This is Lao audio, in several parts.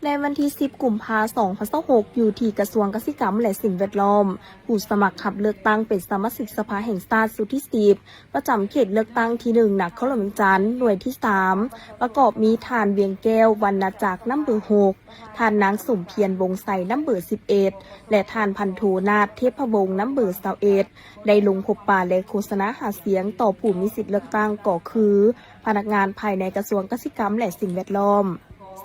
ໃນວັນທີສິບ ກຸມພາ ສອງພັນຊາວຫົກ ຢູ່ທີ່ກະຊວງກະສິກຳ ແລະ ສິ່ງແວດລ້ອມ, ຜູ້ສະໝັກຮັບເລືອກຕັ້ງເປັນສະມາຊິກສະພາແຫ່ງຊາດຊຸດທີສິບ ປະຈຳເຂດເລືອກຕັ້ງທີໜຶ່ງ ນະຄອນຫຼວງວຽງຈັນ ໜ່ວຍທີສາມ ປະກອບມີທ່ານ ວຽງແກ້ວ ວັນນະຈັກ ນຳເບີຫົກ, ທ່ານນາງ ສົມພຽນ ວົງໄຊ ນຳເບີສິບເອັດ ແລະ ທ່ານພັນໂທ ນາດ ເທບພະວົງ ນຳເບີຊາວເອັດ ໄດ້ລົງພົບປະ ແລະ ໂຄສະນາຫາສຽງຕໍ່ຜູ້ມີສິດເລືອກຕັ້ງ ກໍຄື ພະນັກງານພາຍໃນກະຊວງກະສິກຳ ແລະ ສິ່ງແວດລ້ອມ,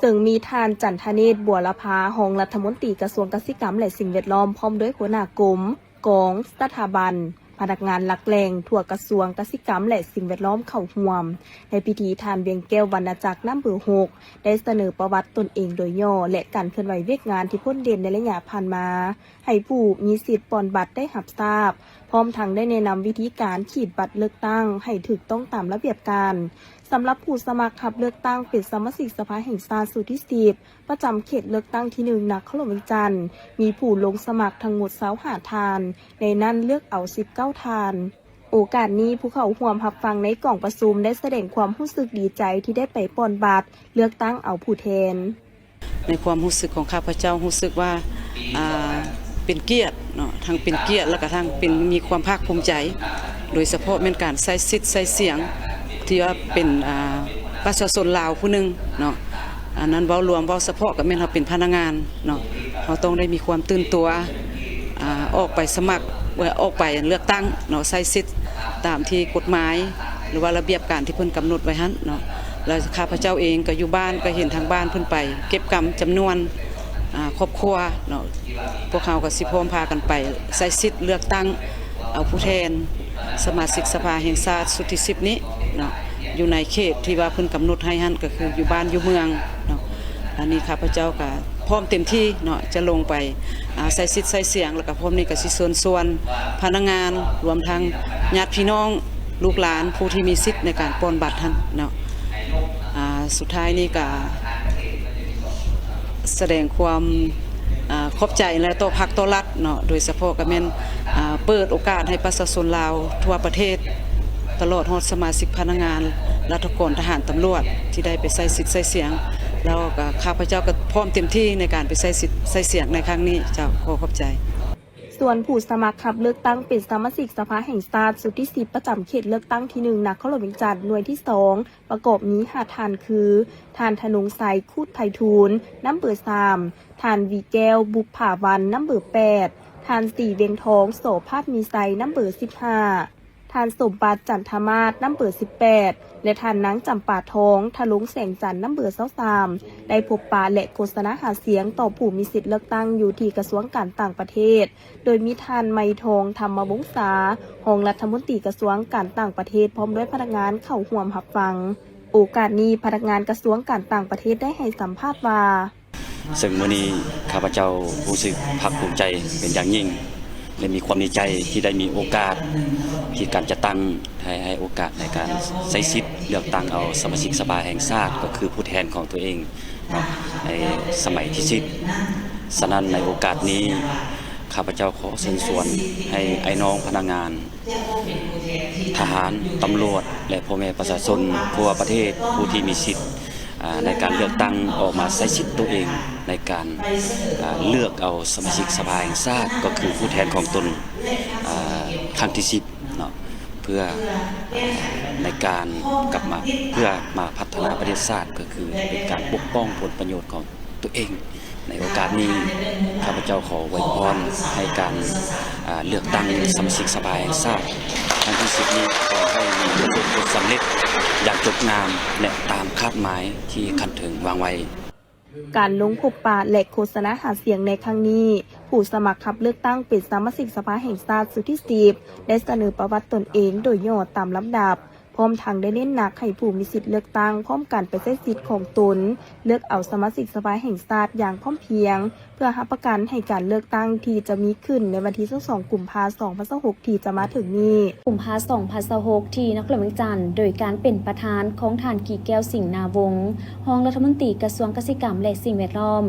ເຊິ່ງມີທ່ານ ຈັນທະເນດ ບົວລະພາ ຮອງລັດຖະມົນຕີກະຊວງກະສິກຳ ແລະ ສິ່ງແວດລ້ອມ ພ້ອມດ້ວຍຫົວໜ້າກົມ, ກອງ, ສະຖາບັນ, ພະນັກງານຫຼັກແຫຼ່ງທົ່ວກະຊວງກະສິກຳ ແລະ ສິ່ງແວດລ້ອມເຂົ້າຮ່ວມ. ໃນພິທີ, ທ່ານ ວຽງແກ້ວ ວັນນະຈັກ ນຳເບີຫົກ ໄດ້ສະເໜີປະຫວັດຕົນເອງໂດຍຫຍໍ້ ແລະ ການເຄື່ອນໄຫວວຽກງານທີ່ພົ້ນເດັ່ນໃນໄລຍະຜ່ານມາ ໃຫ້ຜູ້ມີສິດປ່ອນບັດໄດ້ຮັບຊາບ, ພ້ອມທັງໄດ້ແນະນຳວິທີການຂີດບັດເລືອກຕັ້ງໃຫ້ຖືກຕ້ອງຕາມລະບຽບການ. ສຳລັບຜູ້ສະໝັກຮັບເລືອກຕັ້ງເປັນສະມາຊິກສະພາແຫ່ງຊາດຊຸດທີສິບ ປະຈຳເຂດເລືອກຕັ້ງທີໜຶ່ງ ນະຄອນຫຼວງວຽງຈັນ ມີຜູ້ລົງສະໝັກທັງໝົດຊາວຫ້າທ່ານ, ໃນນັ້ນເລືອກເອົາສິບເກົ້າທ່ານ. ໂອກາດນີ້, ຜູ້ເຂົ້າຮ່ວມຮັບຟັງໃນກອງປະຊຸມໄດ້ສະແດງຄວາມຮູ້ສຶກດີໃຈທີ່ໄດ້ໄປປ່ອນບັດເລືອກຕັ້ງເອົາຜູ້ແທນ. ໃນຄວາມຮູ້ສຶກຂອງຂ້າພະເຈົ້າ ຮູ້ສຶກວ່າ ອ່າ ເປັນກຽດເນາະ, ທັງເປັນກຽດ ແລ້ວກະທັງເປັນ ມີຄວາມພາກພູມໃຈ, ໂດຍສະເພາະແມ່ນການໃຊ້ສິດໃຊ້ສຽງ ທີ່ວ່າເປັນ ອ່າ ປະຊາຊົນລາວຜູ້ໜຶ່ງເນາະ. ອັນນັ້ນເວົ້າລວມ, ເວົ້າສະເພາະກໍແມ່ນເຮົາເປັນພະນັກງານເນາະ, ເຮົາຕ້ອງໄດ້ມີຄວາມຕື່ນຕົວ ອ່າ ອອກໄປສະໝັກ ອອກໄປເລືອກຕັ້ງເນາະ, ໃຊ້ສິດຕາມທີ່ກົດໝາຍ ຫຼືວ່າລະບຽບການທີ່ເພິ່ນກຳນົດໄວ້ຫັ້ນເນາະ. ແລ້ວຂ້າພະເຈົ້າເອງກໍຢູ່ບ້ານ ກໍເຫັນທາງບ້ານເພິ່ນໄປເກັບກຳຈຳນວນ ອ່າ ຄອບຄົວເນາະ, ພວກເຮົາກໍຊິພ້ອມພາກັນໄປໃຊ້ສິດເລືອກຕັ້ງເອົາຜູ້ແທນສະມາຊິກສະພາແຫ່ງຊາດຊຸດທີສິບນີ້ເນາະ, ຢູ່ໃນເຂດທີ່ວ່າເພິ່ນກຳນົດໃຫ້ຫັ້ນ ກໍຄືຢູ່ບ້ານຢູ່ເມືອງເນາະ. ອັນນີ້ຂ້າພະເຈົ້າກໍພ້ອມເຕັມທີ່ເນາະ ຈະລົງໄປ ອ່າ ໃຊ້ສິດໃຊ້ສຽງ, ແລ້ວກໍພ້ອມນີ້ກໍຊິເຊີນຊວນພະນັກງານ ລວມທັງຍາດພີ່ນ້ອງ ລູກຫຼານ ຜູ້ທີ່ມີສິດໃນການປ່ອນບັດຫັ້ນເນາະ. ອ່າ ສຸດທ້າຍນີ້ກໍສະແດງຄວາມ ອ່າ ຂອບໃຈ ແລະ ຕໍ່ພັກຕໍ່ລັດເນາະ, ໂດຍສະເພາະກໍແມ່ນ ອ່າ ເປີດໂອກາດໃຫ້ປະຊາຊົນລາວທົ່ວປະເທດ ຕະຫຼອດຮອດສະມາຊິກພະນັກງານ ລັດຖະກອນ ທະຫານ ຕຳຫຼວດ ທີ່ໄດ້ໄປໃຊ້ສິດໃຊ້ສຽງ, ແລ້ວກໍຂ້າພະເຈົ້າກໍພ້ອມເຕັມທີ່ໃນການໄປໃຊ້ສິດໃຊ້ສຽງໃນຄັ້ງນີ້. ເຈົ້າ, ຂໍຂອບໃຈ. ສ່ວນຜູ້ສະໝັກຮັບເລືອກຕັ້ງເປັນສະມາຊິກສະພາແຫ່ງຊາດຊຸດທີສິບ ປະຈຳເຂດເລືອກຕັ້ງທີໜຶ່ງ ນະຄອນຫຼວງວຽງຈັນ ໜ່ວຍທີສອງ ປະກອບມີຫ້າທ່ານຄື ທ່ານ ທະນົງໄຊ ຄູດໄພທູນ ນຳເບີສາມ, ທ່ານ ວີແກ້ວ ບຸບຜາວັນ ນຳເບີແປດ, ທ່ານ ສີວຽງທອງ ໂສພາບມີໄຊ ນຳເບີສິບຫ້າ, ທ່ານ ສົມບັດ ຈັນທະມາດ ນຳເບີສິບແປດ ແລະ ທ່ານນາງ ຈຳປາທອງ ທະລົງແສງຈັນ ນຳເບີຊາວສາມ ໄດ້ພົບປະ ແລະ ໂຄສະນາຫາສຽງຕໍ່ຜູ້ມີສິດເລືອກຕັ້ງຢູ່ທີ່ກະຊວງການຕ່າງປະເທດ, ໂດຍມີທ່ານ ໄມທອງ ທຳມະວົງສາ ຮອງລັດຖະມົນຕີກະຊວງການຕ່າງປະເທດ ພ້ອມດ້ວຍພະນັກງານເຂົ້າຮ່ວມຮັບຟັງ. ໂອກາດນີ້, ພະນັກງານກະຊວງການຕ່າງປະເທດໄດ້ໃຫ້ສຳພາດວ່າ ເຊິ່ງມື້ນີ້ຂ້າພະເຈົ້າຮູ້ສຶກພາກພູມໃຈເປັນຢ່າງຍິ່ງ ແລະ ມີຄວາມດີໃຈທີ່ໄດ້ມີໂອກາດທີ່ການຈັດຕັ້ງ ໃຫ້ ໃຫ້ໂອກາດໃນການໃຊ້ສິດເລືອກຕັ້ງເອົາສະມາຊິກສະພາແຫ່ງຊາດ ກໍຄືຜູ້ແທນຂອງຕົວເອງເນາະ ໃນສະໄໝທີສິບ. ສະນັ້ນໃນໂອກາດນີ້ ຂ້າພະເຈົ້າຂໍເຊີນຊວນໃຫ້ອ້າຍນ້ອງພະນັກງານ ທະຫານ, ຕຳຫຼວດ ແລະ ພໍ່ແມ່ປະຊາຊົນທົ່ວປະເທດ ຜູ້ທີ່ມີສິດ ອ່າ ໃນການເລືອກຕັ້ງ ອອກມາໃຊ້ສິດຕົວເອງໃນການ ອ່າ ເລືອກເອົາສະມາຊິກສະພາແຫ່ງຊາດ ກໍຄືຜູ້ແທນຂອງຕົນ ອ່າ ຄັ້ງທີສິບເນາະ ເພື່ອ ໃນການກັບມາ ເພື່ອມາພັດທະນາປະເທດຊາດ ກໍຄືເປັນການປົກປ້ອງຜົນປະໂຫຍດຂອງຕົວເອງ. ໃນໂອກາດນີ້ ຂ້າພະເຈົ້າຂໍອວຍພອນໃຫ້ການ ອ່າ ເລືອກຕັ້ງສະມາຊິກສະພາແຫ່ງຊາດຄັ້ງທີສິບນີ້ ຂໍໃຫ້ມີຜົນສຳເລັດຢ່າງຈົບງາມ ແລະ ຕາມຄາດໝາຍທີ່ຂັ້ນເທິງວາງໄວ້. ການລົງພົບປະ ແລະ ໂຄສະນາຫາສຽງໃນຄັ້ງນີ້, ຜູ້ສະໝັກຮັບເລືອກຕັ້ງເປັນສະມາຊິກສະພາແຫ່ງຊາດຊຸດທີສິບ ໄດ້ສະເໜີປະຫວັດຕົນເອງໂດຍຫຍໍ້ຕາມລຳດັບ. ພ້ອມທັງໄດ້ເນັ້ນໜັກໃຫ້ຜູ້ມີສິດເລືອກຕັ້ງ ພ້ອມກັນໄປໃຊ້ສິດຂອງຕົນ ເລືອກເອົາສະມາຊິກສະພາແຫ່ງຊາດຢ່າງພ້ອມພຽງ ເພື່ອຮັບປະກັນໃຫ້ການເລືອກຕັ້ງທີ່ຈະມີຂຶ້ນໃນວັນທີຊາວສອງ ກຸມພາ ສອງພັນຊາວຫົກ ທີ່ຈະມາເຖິງນີ້. ກຸມພາ ສອງພັນຊາວຫົກ ທີ່ນະຄອນຫຼວງວຽງຈັນ ໂດຍການເປັນປະທານຂອງທ່ານ ກີແກ້ວ ສິງນາວົງ ຮອງລັດຖະມົນຕີກະຊວງກະສິກຳ ແລະ ສິ່ງແວດລ້ອມ,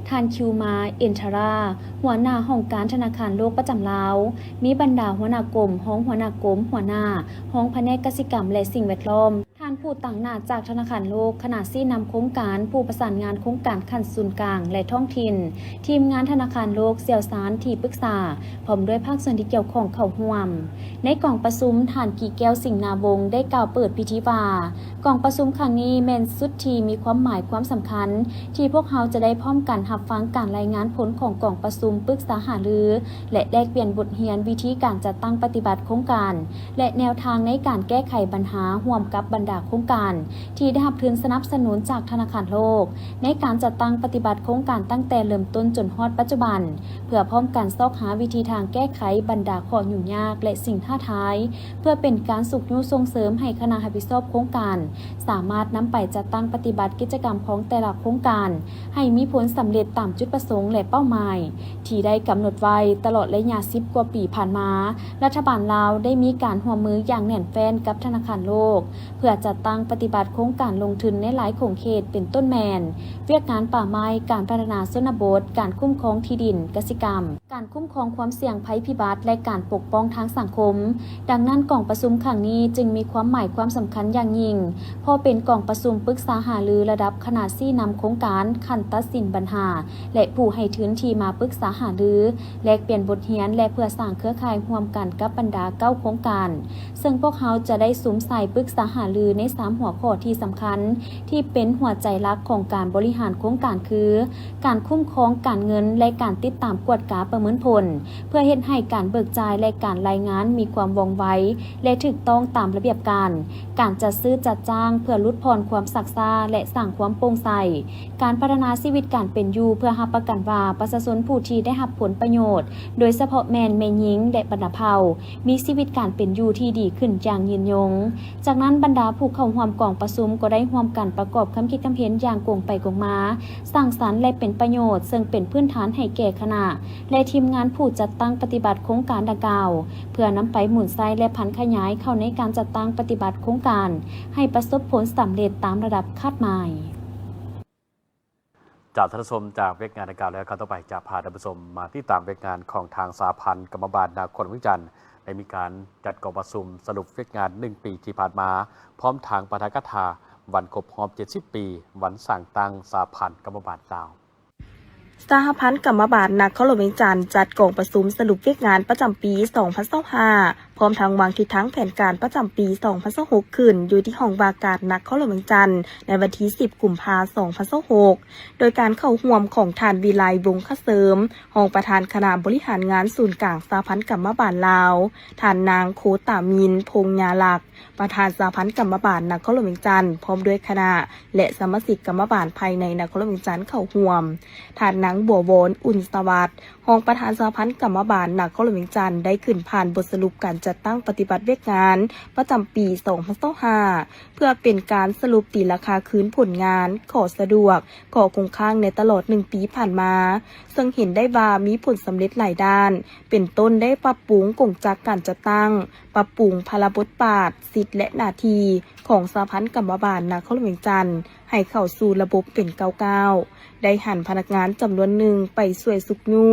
ທ່ານ ຄິວມາ ເອັນທະລາ ຫົວໜ້າຫ້ອງການທະນາຄານໂລກປະຈຳລາວ, ມີບັນດາຫົວໜ້າກົມ, ຮອງຫົວໜ້າກົມ, ຫົວໜ້າ ຮອງພະແນກກະສິກຳ ແລະ ສິ່ງແວດລ້ອມ, ທ່ານ ຜູ້ຕາງໜ້າຈາກທະນາຄານໂລກ, ຄະນະຊີ້ນຳໂຄງການ, ຜູ້ປະສານງານໂຄງການຂັ້ນສູນກາງ ແລະ ທ້ອງຖິ່ນ, ທີມງານທະນາຄານໂລກ, ຊ່ຽວຊານທີ່ປຶກສາ ພ້ອມດ້ວຍພາກສ່ວນທີ່ກ່ຽວຂ້ອງເຂົ້າຮ່ວມ. ໃນກອງປະຊຸມ, ທ່ານ ກິແກ້ວ ສິງນາວົງ ໄດ້ກ່າວເປີດພິທີວ່າ, ກອງປະຊຸມຄັ້ງນີ້ແມ່ນຊຸດທີ່ມີຄວາມໝາຍຄວາມສຳຄັນ ທີ່ພວກເຮົາຈະໄດ້ພ້ອມກັນຮັບຟັງການລາຍງານຜົນຂອງກອງປະຊຸມປຶກສາຫາລື ແລະ ແລກປ່ຽນບົດຮຽນວິທີການຈັດຕັ້ງປະຕິບັດໂຄງການ ແລະ ແນວທາງໃນການແກ້ໄຂບັນຫາຮ່ວມກັບບັນດາໂຄງການ ທີ່ໄດ້ຮັບທຶນສະໜັບສະໜູນຈາກທະນາຄານໂລກ ໃນການຈັດຕັ້ງປະຕິບັດໂຄງການຕັ້ງແຕ່ເລີ່ມຕົ້ນຈົນຮອດປັດຈຸບັນ ເພື່ອພ້ອມກັນຊອກຫາວິທີທາງແກ້ໄຂບັນດາຂໍ້ຫຍຸ້ງຍາກ ແລະ ສິ່ງທ້າທາຍ ເພື່ອເປັນການຊຸກຍູ້ສົ່ງເສີມໃຫ້ຄະນະຮັບຜິດຊອບໂຄງການ ສາມາດນຳໄປຈັດຕັ້ງປະຕິບັດກິດຈະກຳຂອງແຕ່ລະໂຄງການ ໃຫ້ມີຜົນສຳເລັດຕາມຈຸດປະສົງ ແລະ ເປົ້າໝາຍ ທີ່ໄດ້ກຳນົດໄວ້. ຕະຫຼອດໄລຍະສິບກວ່າປີຜ່ານມາ, ລັດຖະບານລາວໄດ້ມີການຮ່ວມມືຢ່າງແໜ້ນແຟ້ນກັບທະນາຄານໂລກ ເພື່ອຈັດຕັ້ງປະຕິບັດໂຄງການລົງທຶນໃນຫຼາຍຂົງເຂດ ເປັນຕົ້ນແມ່ນ ວຽກງານປ່າໄມ້, ການພັດທະນາຊົນນະບົດ, ການຄຸ້ມຄອງທີ່ດິນກະສິກຳ, ການຄຸ້ມຄອງຄວາມສ່ຽງໄພພິບັດ ແລະ ການປົກປ້ອງທາງສັງຄົມ. ດັ່ງນັ້ນ, ກອງປະຊຸມຄັ້ງນີ້ຈຶ່ງມີຄວາມໝາຍຄວາມສຳຄັນຢ່າງຍິ່ງ ເພາະເປັນກອງປະຊຸມປຶກສາຫາລືລະດັບຄະນະຊີ້ນຳໂຄງການ, ຂັ້ນຕັດສິນບັນຫາ ແລະ ຜູ້ໃຫ້ທຶນທີ່ມາປຶກສາຫາລື, ແລກປ່ຽນບົດຮຽນ ແລະ ເພື່ອສ້າງເຄືອຂ່າຍຮ່ວມກັນກັບບັນດາເກົ້າໂຄງການ, ເຊິ່ງພວກເຮົາຈະໄດ້ສຸມໃສ່ປຶກສາຫາລືໃນສາມຫົວຂໍ້ທີ່ສຳຄັນ ທີ່ເປັນຫົວໃຈຫຼັກຂອງການບໍລິຫານໂຄງການ ຄື ການຄຸ້ມຄອງການເງິນ ແລະ ການຕິດຕາມກວດກາປະເມີນຜົນ ເພື່ອເຮັດໃຫ້ການເບີກຈ່າຍ ແລະ ການລາຍງານມີຄວາມວ່ອງໄວ ແລະ ຖືກຕ້ອງຕາມລະບຽບການ, ການຈັດຊື້ຈັດຈ້າງເພື່ອຫຼຸດຜ່ອນຄວາມຊັກຊ້າ ແລະ ສ້າງຄວາມໂປ່ງໃສ, ການພັດທະນາຊີວິດການເປັນຢູ່ ເພື່ອຮັບປະກັນວ່າປະຊາຊົນຜູ້ທີ່ໄດ້ຮັບຜົນປະໂຫຍດ, ໂດຍສະເພາະແມ່ນແມ່ຍິງ ແລະ ບັນດາເຜົ່າ, ມີຊີວິດການເປັນຢູ່ທີ່ດີຂຶ້ນຢ່າງຍືນຍົງ. ຈາກນັ້ນ, ບັນດາຜູ້ເຂົ້າຮ່ວມກອງປະຊຸມກໍໄດ້ຮ່ວມກັນປະກອບຄຳຄິດຄຳເຫັນຢ່າງກົງໄປກົງມາ, ສ້າງສັນ ແລະ ເປັນປະໂຫຍດ, ເຊິ່ງເປັນພື້ນຖານໃຫ້ແກ່ຄະນະ ແລະ ທີມງານຜູ້ຈັດຕັ້ງປະຕິບັດໂຄງການດັ່ງກ່າວ, ເພື່ອນຳໄປໝູນໃຊ້ ແລະ ຜັນຂະຫຍາຍເຂົ້າໃນການຈັດຕັ້ງປະຕິບັດໂຄງການ ໃຫ້ປະສົບຜົນສຳເລັດຕາມລະດັບຄາດໝາຍ. ຈາກທ່ານຜູ້ຊົມຈາກວຽກງານດັ່ງກ່າວແລ້ວ, ຄາວຕໍ່ໄປຈະພາທ່ານຜູ້ຊົມມາຕິດຕາມວຽກງານຂອງທາງສະຫະພັນກຳມະບານນະຄອນຫຼວງວຽງຈັນ ໄດ້ມີການຈັດກອງປະຊຸມສະຫຼຸບວຽກງານໜຶ່ງປີທີ່ຜ່ານມາ, ພ້ອມທາງປາຖະກະຖາວັນຄົບຮອບເຈັດສິບປີ ວັນສ້າງຕັ້ງສະຫະພັນກຳມະບານລາວ. ສະຫະພັນກຳມະບານນະຄອນຫຼວງວຽງຈັນ ຈັດກອງປະຊຸມສະຫຼຸບວຽກງານປະຈຳປີສອງພັນຊາວຫ້າ ພ້ອມທັງວາງທິດທາງແຜນການປະຈຳປີສອງພັນຊາວຫົກ ຂຶ້ນຢູ່ທີ່ຫ້ອງວ່າການນະຄອນຫຼວງວຽງຈັນ ໃນວັນທີສິບ ກຸມພາ ສອງພັນຊາວຫົກ ໂດຍການເຂົ້າຮ່ວມຂອງທ່ານ ວິໄລ ວົງຄະເສີມ ຮອງປະທານຄະນະບໍລິຫານງານສູນກາງສະຫະພັນກຳມະບານລາວ, ທ່ານນາງ ໂຄຕາມິນ ພົງຍາລັກ ປະທານສະຫະພັນກຳມະບານນະຄອນຫຼວງວຽງຈັນ ພ້ອມດ້ວຍຄະນະ ແລະ ສະມາຊິກກຳມະບານພາຍໃນນະຄອນຫຼວງວຽງຈັນເຂົ້າຮ່ວມ. ທ່ານນາງ ບົວວອນ ອຸ່ນສະຫວັດ ຮອງປະທານສະຫະພັນກຳມະບານນະຄອນຫຼວງວຽງຈັນ ໄດ້ຂຶ້ນຜ່ານບົດສະຫຼຸບການຈັດຕັ້ງປະຕິບັດວຽກງານປະຈຳປີສອງພັນຊາວຫ້າ ເພື່ອເປັນການສະຫຼຸບຕີລາຄາຄືນຜົນງານ, ຂໍ້ສະດວກ, ຂໍ້ຄົງຄ້າງໃນຕະຫຼອດໜຶ່ງປີຜ່ານມາ, ເຊິ່ງເຫັນໄດ້ວ່າມີຜົນສຳເລັດຫຼາຍດ້ານ, ເປັນຕົ້ນໄດ້ປັບປຸງກົງຈັກການຈັດຕັ້ງ, ປັບປຸງພາລະບົດບາດ, ສິດ ແລະ ໜ້າທີ່ຂອງສະຫະພັນກຳມະບານນະຄອນຫຼວງວຽງຈັນ ໃຫ້ເຂົ້າສູ່ລະບົບເປັນກ້າວໆ, ໄດ້ຫັນພະນັກງານຈຳນວນໜຶ່ງໄປຊ່ວຍຊຸກຍູ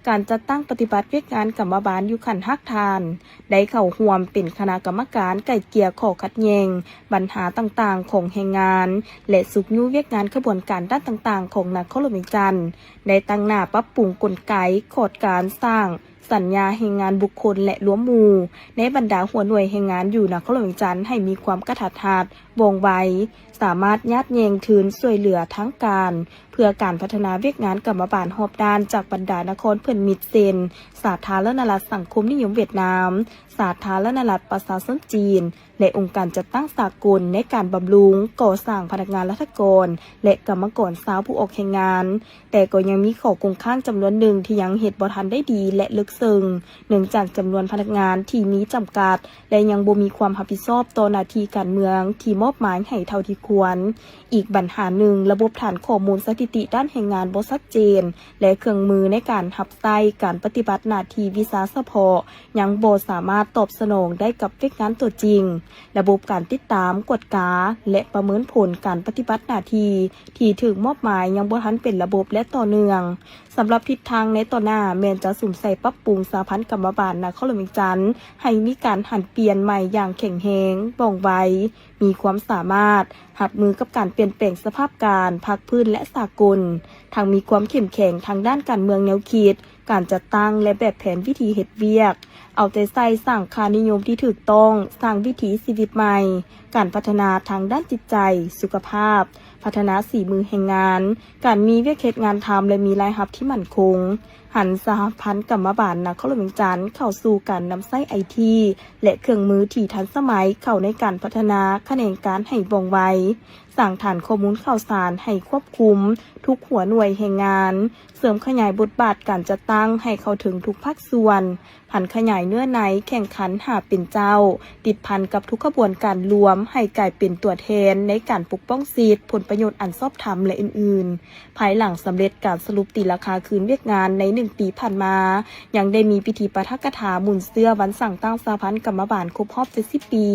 ້ການຈັດຕັ້ງປະຕິບັດວຽກງານກຳມະບານຢູ່ຂັ້ນຮາກຖານ, ໄດ້ເຂົ້າຮ່ວມເປັນຄະນະກຳມະການໄກ່ເກ່ຍຂໍ້ຂັດແຍ່ງບັນຫາຕ່າງໆຂອງແຮງງານ ແລະ ຊຸກຍູ້ວຽກງານຂະບວນການດ້ານຕ່າງໆຂອງນະຄອນຫຼວງວຽງຈັນ, ໄດ້ຕັ້ງໜ້າປັບປຸງກົນໄກຂອດການສ້າງ ສັນຍາແຮງງານບຸກຄົນ ແລະ ລວມໝູ່ ໃນບັນດາຫົວໜ່ວຍແຮງງານຢູ່ນະຄອນຫຼວງວຽງຈັນ ໃຫ້ມີຄວາມກະທັດຮັດ, ວ່ອງໄວ, ສາມາດຍາດແຍ່ງທຶນຊ່ວຍເຫຼືອທາງການ ເພື່ອການພັດທະນາວຽກງານກຳມະບານຮອບດ້ານຈາກບັນດານະຄອນເພື່ອນມິດ ເຊັ່ນ ສາທາລະນະລັດສັງຄົມນິຍົມຫວຽດນາມ, ສາທາລະນະລັດປະຊາຊົນຈີນ ແລະ ອົງການຈັດຕັ້ງສາກົນໃນການບຳລຸງ, ກໍ່ສ້າງພະນັກງານລັດຖະກອນ ແລະ ກຳມະກອນຊາວຜູ້ອອກແຮງງານ, ແຕ່ກໍຍັງມີຂໍ້ຄົງຄ້າງຈຳນວນໜຶ່ງທີ່ຍັງເຮັດບໍ່ທັນໄດ້ດີ ແລະ ເລິກເຊິ່ງ, ເນື່ອງຈາກຈຳນວນພະນັກງານທີ່ມີຈຳກັດ ແລະ ຍັງບໍ່ມີຄວາມຮັບຜິດຊອບຕໍ່ໜ້າທີ່ການເມືອງທີ່ມອບໝາຍໃຫ້ເທົ່າທີ່ຄວນ. ອີກບັນຫາໜຶ່ງ, ລະບົບຖານຂໍ້ມູນສະຖິຕິດ້ານແຮງງານບໍ່ຊັດເຈນ ແລະ ເຄື່ອງມືໃນການຮັບໃຊ້ການປະຕິບັດໜ້າທີ່ວິຊາສະເພາະ ຍັງບໍ່ສາມາດຕອບສະໜອງໄດ້ກັບວຽກງານຕົວຈິງ. ລະບົບການຕິດຕາມ, ກວດກາ ແລະ ປະເມີນຜົນການປະຕິບັດໜ້າທີ່ທີ່ຖືກມອບໝາຍຍັງບໍ່ທັນເປັນລະບົບ ແລະ ຕໍ່ເນື່ອງ. ສຳລັບທິດທາງໃນຕໍ່ໜ້າແມ່ນຈະສຸມໃສ່ປັບປຸງສະຫະພັນກຳມະບານນະຄອນຫຼວງວຽງຈັນ ໃຫ້ມີການຫັນປ່ຽນໃໝ່ຢ່າງແຂງແຮງ, ວ່ອງໄວ, ມີຄວາມ ສາມາດຮັບມືກັບການປ່ຽນແປງສະພາບການພາກພື້ນ ແລະ ສາກົນ, ທັງມີຄວາມເຂັ້ມແຂງທາງດ້ານການເມືອງແນວຄິດ, ການຈັດຕັ້ງ ແລະ ແບບແຜນວິທີເຮັດວຽກ, ເອົາໃຈໃສ່ສ້າງຄ່ານິຍົມທີ່ຖືກຕ້ອງ, ສ້າງວິຖີຊີວິດໃໝ່, ການພັດທະນາທາງດ້ານຈິດໃຈ, ສຸຂະພາບ, ພັດທະນາສີມືແຮງງານ, ການມີວຽກເຮັດງານທຳ ແລະ ມີລາຍຮັບທີ່ໝັ້ນຄົງ. ຫັນສະຫະພັນກຳມະບານນະຄອນຫຼວງວຽງຈັນເຂົ້າສູ່ການນຳໃຊ້ໄອທີ ແລະ ເຄື່ອງມືທີ່ທັນສະໄໝເຂົ້າໃນການພັດທະນາຂະແໜງການໃຫ້ວ່ອງໄວ, ສ້າງຖານຂໍ້ມູນຂ່າວສານໃຫ້ຄວບຄຸມທຸກຫົວໜ່ວຍແຮງງານ, ເສີມຂະຫຍາຍບົດບາດການຈັດຕັ້ງໃຫ້ເຂົ້າເຖິງທຸກພາກສ່ວນ, ຜັນຂະຫຍາຍເນື້ອໃນແຂ່ງຂັນຫາເປັນເຈົ້າ, ຕິດພັນກັບທຸກຂະບວນການລວມໃຫ້ກາຍເປັນຕົວແທນໃນການປົກປ້ອງສິດ, ຜົນປະໂຫຍດອັນຊອບທຳ ແລະ ອື່ນໆ. ພາຍຫຼັງສຳເລັດການສະຫຼຸບຕີລາຄາຄືນວຽກງານໃນໜຶ່ງປີຜ່ານມາ, ຍັງໄດ້ມີພິທີປາຖະກະຖາໝູນເຊື້ອວັນສ້າງຕັ້ງສະຫະພັນກຳມະບານຄົບຮອບເຈັດສິບປີ,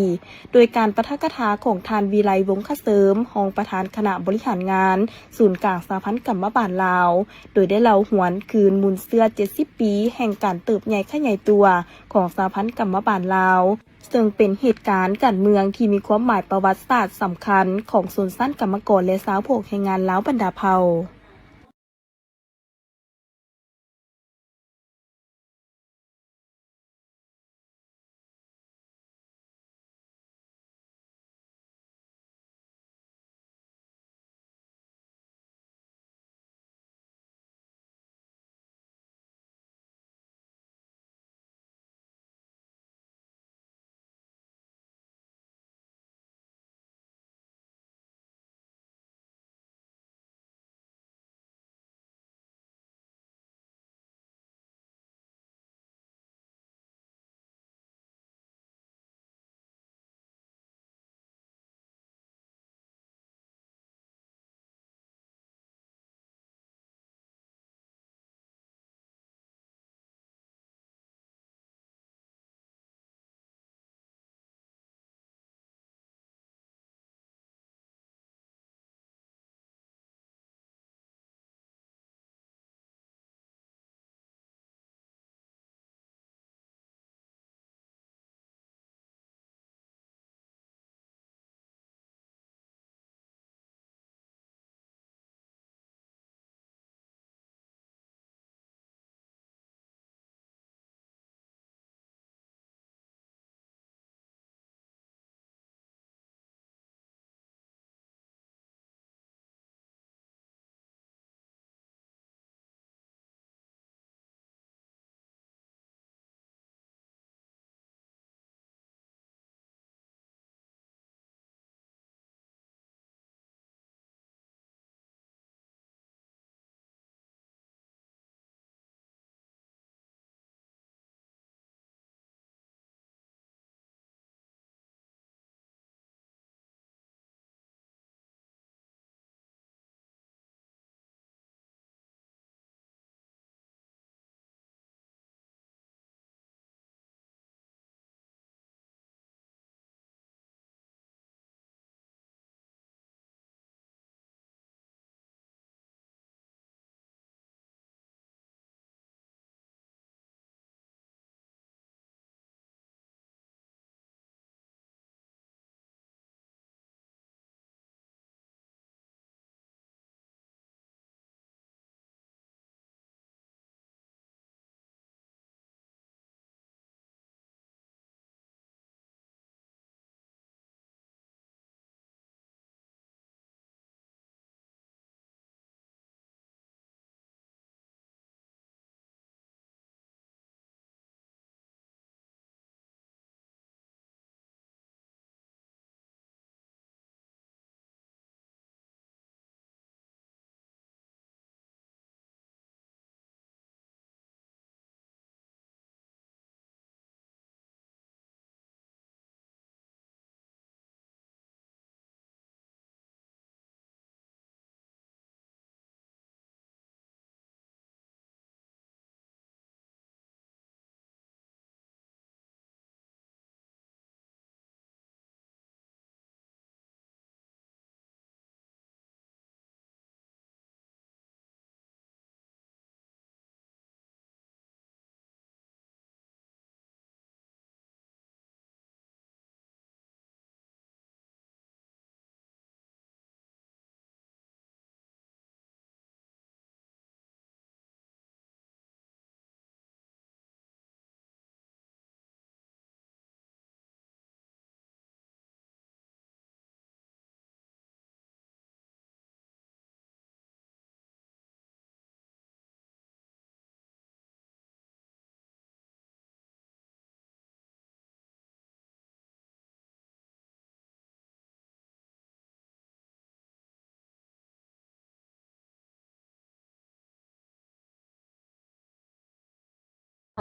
ໂດຍການປາຖະກະຖາຂອງທ່ານ ວິໄລ ວົງຄະເສີມ, ຮອງປະທານຄະນະບໍລິຫານງານສູນກາງສະຫະພັນກຳມະບານລາວ, ໂດຍໄດ້ເລົ່າຫວນຄືນໝູນເຊື້ອເຈັດສິບປີແຫ່ງການເຕີບໃຫຍ່ຂະຫຍາຍຕົວຂອງສະຫະພັນກຳມະບານລາວ, ເຊິ່ງເປັນເຫດການການເມືອງທີ່ມີຄວາມໝາຍປະຫວັດສາດສຳຄັນຂອງຊົນຊັ້ນກຳມະກອນ ແລະ ຊາວພວກແຮງງານລາວບັນດາເຜົ່າ.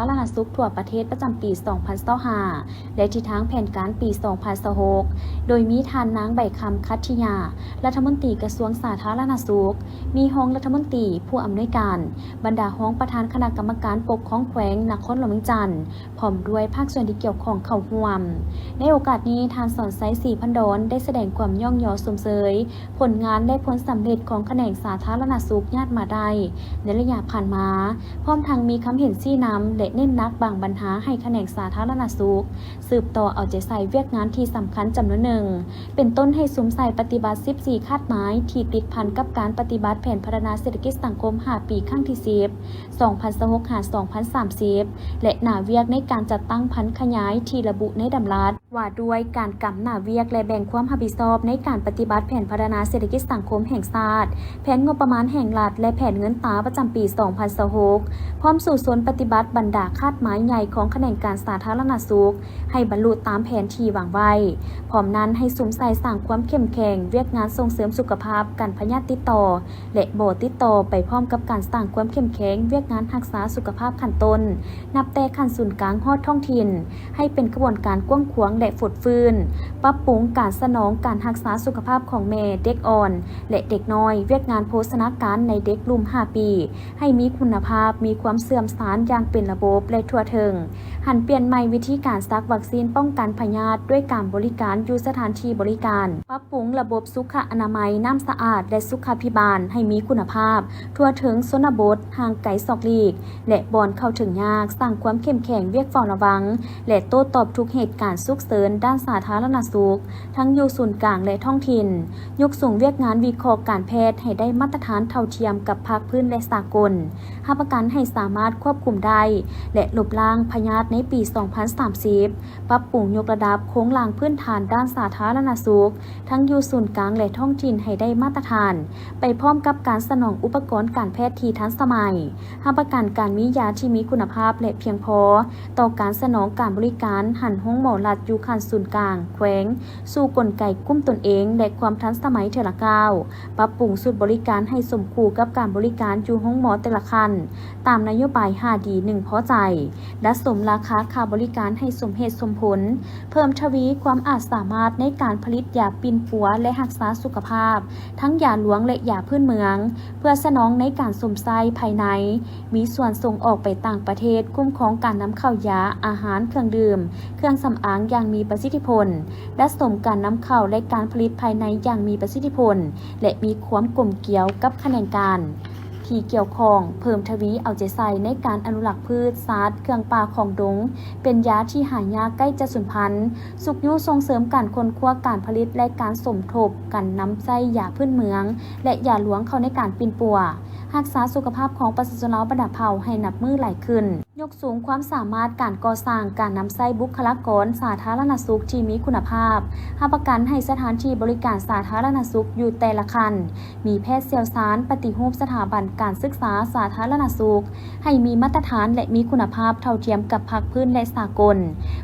າລະນະສຸກທົ່ວປະເທດປະຈຳປີສອງພັນຊາວຫ້າ ແລະ ທິດທາງແຜນການປີສອງພັນຊາວຫົກ ໂດຍມີທ່ານນາງ ໃບຄຳ ຂັດທິຍາ ລັດຖະມົນຕີກະຊວງສາທາລະນະສຸກ, ມີຮອງລັດຖະມົນຕີ, ຜູ້ອຳນວຍການ, ບັນດາຮອງປະທານຄະນະກຳມະການປົກຄອງແຂວງນະຄອນຫຼວງວຽງຈັນ ພ້ອມດ້ວຍພາກສ່ວນທີ່ກ່ຽວຂ້ອງເຂົ້າຮ່ວມ. ໃນໂອກາດນີ້, ທ່ານ ສອນໄຊ ສີພັນດອນ ໄດ້ສະແດງຄວາມຍ້ອງຍໍຊົມເຊີຍຜົນງານ ແລະ ຜົນສຳເລັດຂອງຂະແໜງສາທາລະນະສຸກຍາດມາໄດ້ໃນໄລຍະຜ່ານມາ, ພ້ອມທັງມີຄຳເຫັນຊີ້ນຳ ແລະ ເນັ້ນໜັກບາງບັນຫາໃຫ້ຂະແໜງສາທາລະນະສຸກ ສືບຕໍ່ເອົາໃຈໃສ່ວຽກງານທີ່ສຳຄັນຈຳນວນໜຶ່ງ, ເປັນຕົ້ນໃຫ້ສຸມໃສ່ປະຕິບັດສິບສີ່ຄາດໝາຍທີ່ຕິດພັນກັບການປະຕິບັດແຜນພັດທະນາເສດຖະກິດສັງຄົມຫ້າປີຄັ້ງທີສິບ ສອງພັນຊາວຫົກ ຫາ ສອງພັນສາມສິບ ແລະ ໜ້າວຽກໃນການຈັດຕັ້ງຜັນຂະຫຍາຍທີ່ລະບຸໃນດຳລັດວ່າດ້ວຍການກຳໜ້າວຽກ ແລະ ແບ່ງຄວາມຮັບຜິດຊອບໃນການປະຕິບັດແຜນພັດທະນາເສດຖະກິດສັງຄົມແຫ່ງຊາດ, ແຜນງົບປະມານແຫ່ງລັດ ແລະ ແຜນເງິນຕາປະຈຳປີສອງພັນຊາວຫົກ ພ້ອມສູ້ຊົນປະຕິບັດບັນດາຄາດໝາຍໃຫຍ່ຂອງຂະແໜງການສາທາລະນະສຸກ ໃຫ້ບັນລຸຕາມແຜນທີ່ວາງໄວ້. ພ້ອມນັ້ນໃຫ້ສຸມໃສ່ສ້າງຄວາມເຂັ້ມແຂງວຽກງານສົ່ງເສີມສຸຂະພາບກັນພະຍາດຕິດຕໍ່ ແລະ ບໍ່ຕິດຕໍ່ ໄປພ້ອມກັບການສ້າງຄວາມເຂັ້ມແຂງວຽກງານຮັກສາສຸຂະພາບຂັ້ນຕົ້ນ ນັບແຕ່ຂັ້ນສູນກາງຮອດທ້ອງຖິ່ນ ໃຫ້ເປັນຂະບວນການກວ້າງຂວາງ ແລະ ຟົດຟື້ນ, ປັບປຸງການສະໜອງການຮັກສາສຸຂະພາບຂອງແມ່, ເດັກອ່ອນ ແລະ ເດັກນ້ອຍ, ວຽກງານໂພຊະນາການໃນເດັກລຸ່ມຫ້າປີ ໃຫ້ມີຄຸນນະພາບ, ມີຄວາມເຊື່ອມສານຢ່າງເປັນລະບົບ ແລະ ທົ່ວເຖິງ, ຫັນປ່ຽນໃໝ່ວິທີການສັກວັກຊີນປ້ອງກັນພະຍາດດ້ວຍການບໍລິການຢູ່ສະຖານທີ່ບໍລິການ, ປັບປຸງລະບົບສຸຂະອະນາໄມ, ນ້ຳສະອາດ ແລະ ສຸຂາພິບານໃຫ້ມີຄຸນນະພາບ, ທົ່ວເຖິງຊົນນະບົດ, ຫ່າງໄກສອກຫຼີກ ແລະ ບ່ອນເຂົ້າເຖິງຍາກ, ສ້າງຄວາມເຂັ້ມແຂງວຽກເຝົ້າລະວັງ ແລະ ໂຕ້ຕອບທຸກເຫດການສຸກເສີນດ້ານສາທາລະນະສຸກ ທັງຢູ່ສູນກາງ ແລະ ທ້ອງຖິ່ນ, ຍົກສູງວຽກງານວິເຄາະການແພດໃຫ້ໄດ້ມາດຕະຖານເທົ່າທຽມກັບພາກພື້ນ ແລະ ສາກົນ, ຮັບປະກັນໃຫ້ສາມາດຄວບຄຸມໄດ້ ແລະ ລົບລ້າງພະຍາດໃນປີສອງພັນສາມສິບ, ປັບປຸງຍົກລະດັບໂຄງລ່າງພື້ນຖານດ້ານສາທາລະນະສຸກ ທັງຢູ່ສູນກາງ ແລະ ທ້ອງຖິ່ນໃຫ້ໄດ້ມາດຕະຖານ, ໄປພ້ອມກັບການສະໜອງອຸປະກອນການແພດທີ່ທັນສະໄໝ, ຮັບປະກັນການມີຢາທີ່ມີຄຸນນະພາບ ແລະ ພຽງພໍຕໍ່ການສະໜອງການບໍລິການ, ຫັນໂຮງໝໍລັດຢູ່ຂັ້ນສູນກາງແຂວງ ສູ່ກົນໄກກຸ້ມຕົນເອງ ແລະ ຄວາມທັນສະໄໝເທື່ອລະກ້າວ, ປັບປຸງຊຸດບໍລິການໃຫ້ສົມຄູ່ກັບການບໍລິການຢູ່ໂຮງໝໍແຕ່ລະຂັ້ນ, ຕາມນະໂຍບາຍຫ້າດີ ໜຶ່ງພໍໃຈ, ດັດສົມລາຄາຄ່າບໍລິການໃຫ້ສົມເຫດສົມຜົນ, ເພີ່ມທະວີຄວາມອາດສາມາດໃນການຜະລິດຢາປິ່ນປົວ ແລະ ຮັກສາສຸຂະພາບ ທັງຢາຫຼວງ ແລະ ຢາພື້ນເມືອງ ເພື່ອສະໜອງໃນການຊົມໃຊ້ພາຍໃນ, ມີສ່ວນສົ່ງອອກໄປຕ່າງປະເທດ, ຄຸ້ມຄອງການນຳເຂົ້າຢາ, ອາຫານ, ເຄື່ອງດື່ມ, ເຄື່ອງສຳອາງຢ່າງມີປະສິດທິຜົນ, ດັດສົມການນຳເຂົ້າ ແລະ ການຜະລິດພາຍໃນຢ່າງມີປະສິດທິຜົນ ແລະ ມີຄວາມກົມກຽວກັບຂະແໜງການທີ່ກ່ຽວຂ້ອງ, ເພີ່ມທະວີເອົາໃຈໃສ່ໃນການອະນຸລັກພືດ, ສັດ, ເຄື່ອງປ່າຂອງດົງ ເປັນຢາທີ່ຫາຍາກໃກ້ຈະສູນພັນ, ຊຸກຍູ້ສົ່ງເສີມການຄົ້ນຄວ້າ, ການຜະລິດ ແລະ ການສົມທົບກັນນຳໃຊ້ຢາພື້ນເມືອງ ແລະ ຢາຫຼວງເຂົ້າໃນການປິ່ນປົວ, ຮັກສາສຸຂະພາບຂອງປະຊາຊົນລາວບັນດາເຜົ່າໃຫ້ນັບມື້ຫຼາຍຂຶ້ນ, ຍົກສູງຄວາມສາມາດການກໍ່ສ້າງ, ການນຳໃຊ້ບຸກຄະລາກອນສາທາລະນະສຸກທີ່ມີຄຸນນະພາບ, ຮັບປະກັນໃຫ້ສະຖານທີ່ບໍລິການສາທາລະນະສຸກຢູ່ແຕ່ລະຂັ້ນ ມີແພດຊ່ຽວຊານປະຕິຮູບສະຖາບັນການສຶກສາສາທາລະນະສຸກ ໃຫ້ມີມາດຕະຖານ ແລະ ມີຄຸນນະພາບເທົ່າທຽມກັບພາກພື້ນ ແລະ ສາກົນ,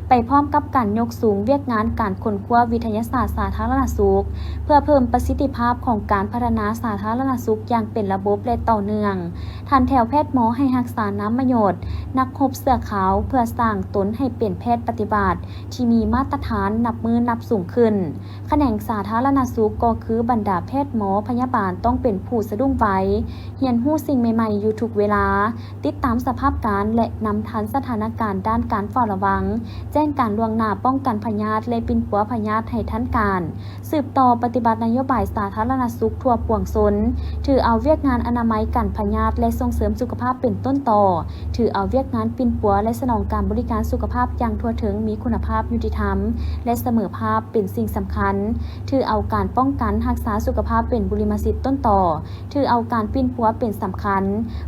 ໄປພ້ອມກັບການຍົກສູງວຽກງານການຄົ້ນຄວ້າວິທະຍາສາດສາທາລະນະສຸກ ເພື່ອເພີ່ມປະສິດທິພາບຂອງການພັດທະນາສາທາລະນະສຸກຢ່າງເປັນລະບົບ ແລະ ຕໍ່ເນື່ອງ, ຖັນແຖວແພດໝໍໃຫ້ຮັກສານາມມະຍົດນັກຮົບເສື້ອຂາວ ເພື່ອສ້າງຕົນໃຫ້ເປັນແພດປະຕິບັດທີ່ມີມາດຕະຖານນັບມື້ນັບສູງຂຶ້ນ. ຂະແໜງສາທາລະນະສຸກກໍຄືບັນດາແພດໝໍພະຍາບານຕ້ອງເປັນຜູ້ສະດຸ້ງໄວ, ຮຽນຮູ້ສິ່ງໃໝ່ໆຢູ່ທຸກເວລາ, ຕິດຕາມສະພາບການ ແລະ ນຳທັນສະຖານະການດ້ານການເຝົ້າລະວັງ, ແຈ້ງການລ່ວງໜ້າ, ປ້ອງກັນພະຍາດ ແລະ ປິ່ນປົວພະຍາດໃຫ້ທັນການ, ສືບຕໍ່ປະຕິບັດນະໂຍບາຍສາທາລະນະສຸກທົ່ວປວງຊົນ, ຖືເອົາວຽກງານອະນາໄມກັນພະຍາດ ແລະ ສົ່ງເສີມສຸຂະພາບເປັນຕົ້ນຕໍ, ຖືເອົາວຽກງານປິ່ນປົວ ແລະ ສະໜອງການບໍລິການສຸຂະພາບຢ່າງທົ່ວເຖິງ, ມີຄຸນນະພາບ, ຍຸຕິທຳ ແລະ ສະເໝີພາບເປັນສິ່ງສຳຄັນ, ຖືເອົາການປ້ອງກັນຮັກສາສຸຂະພາບເປັນບຸລິມະສິດຕົ້ນຕໍ, ຖືເອົາການປິ່ນປົວເປັນສຳຄັນ,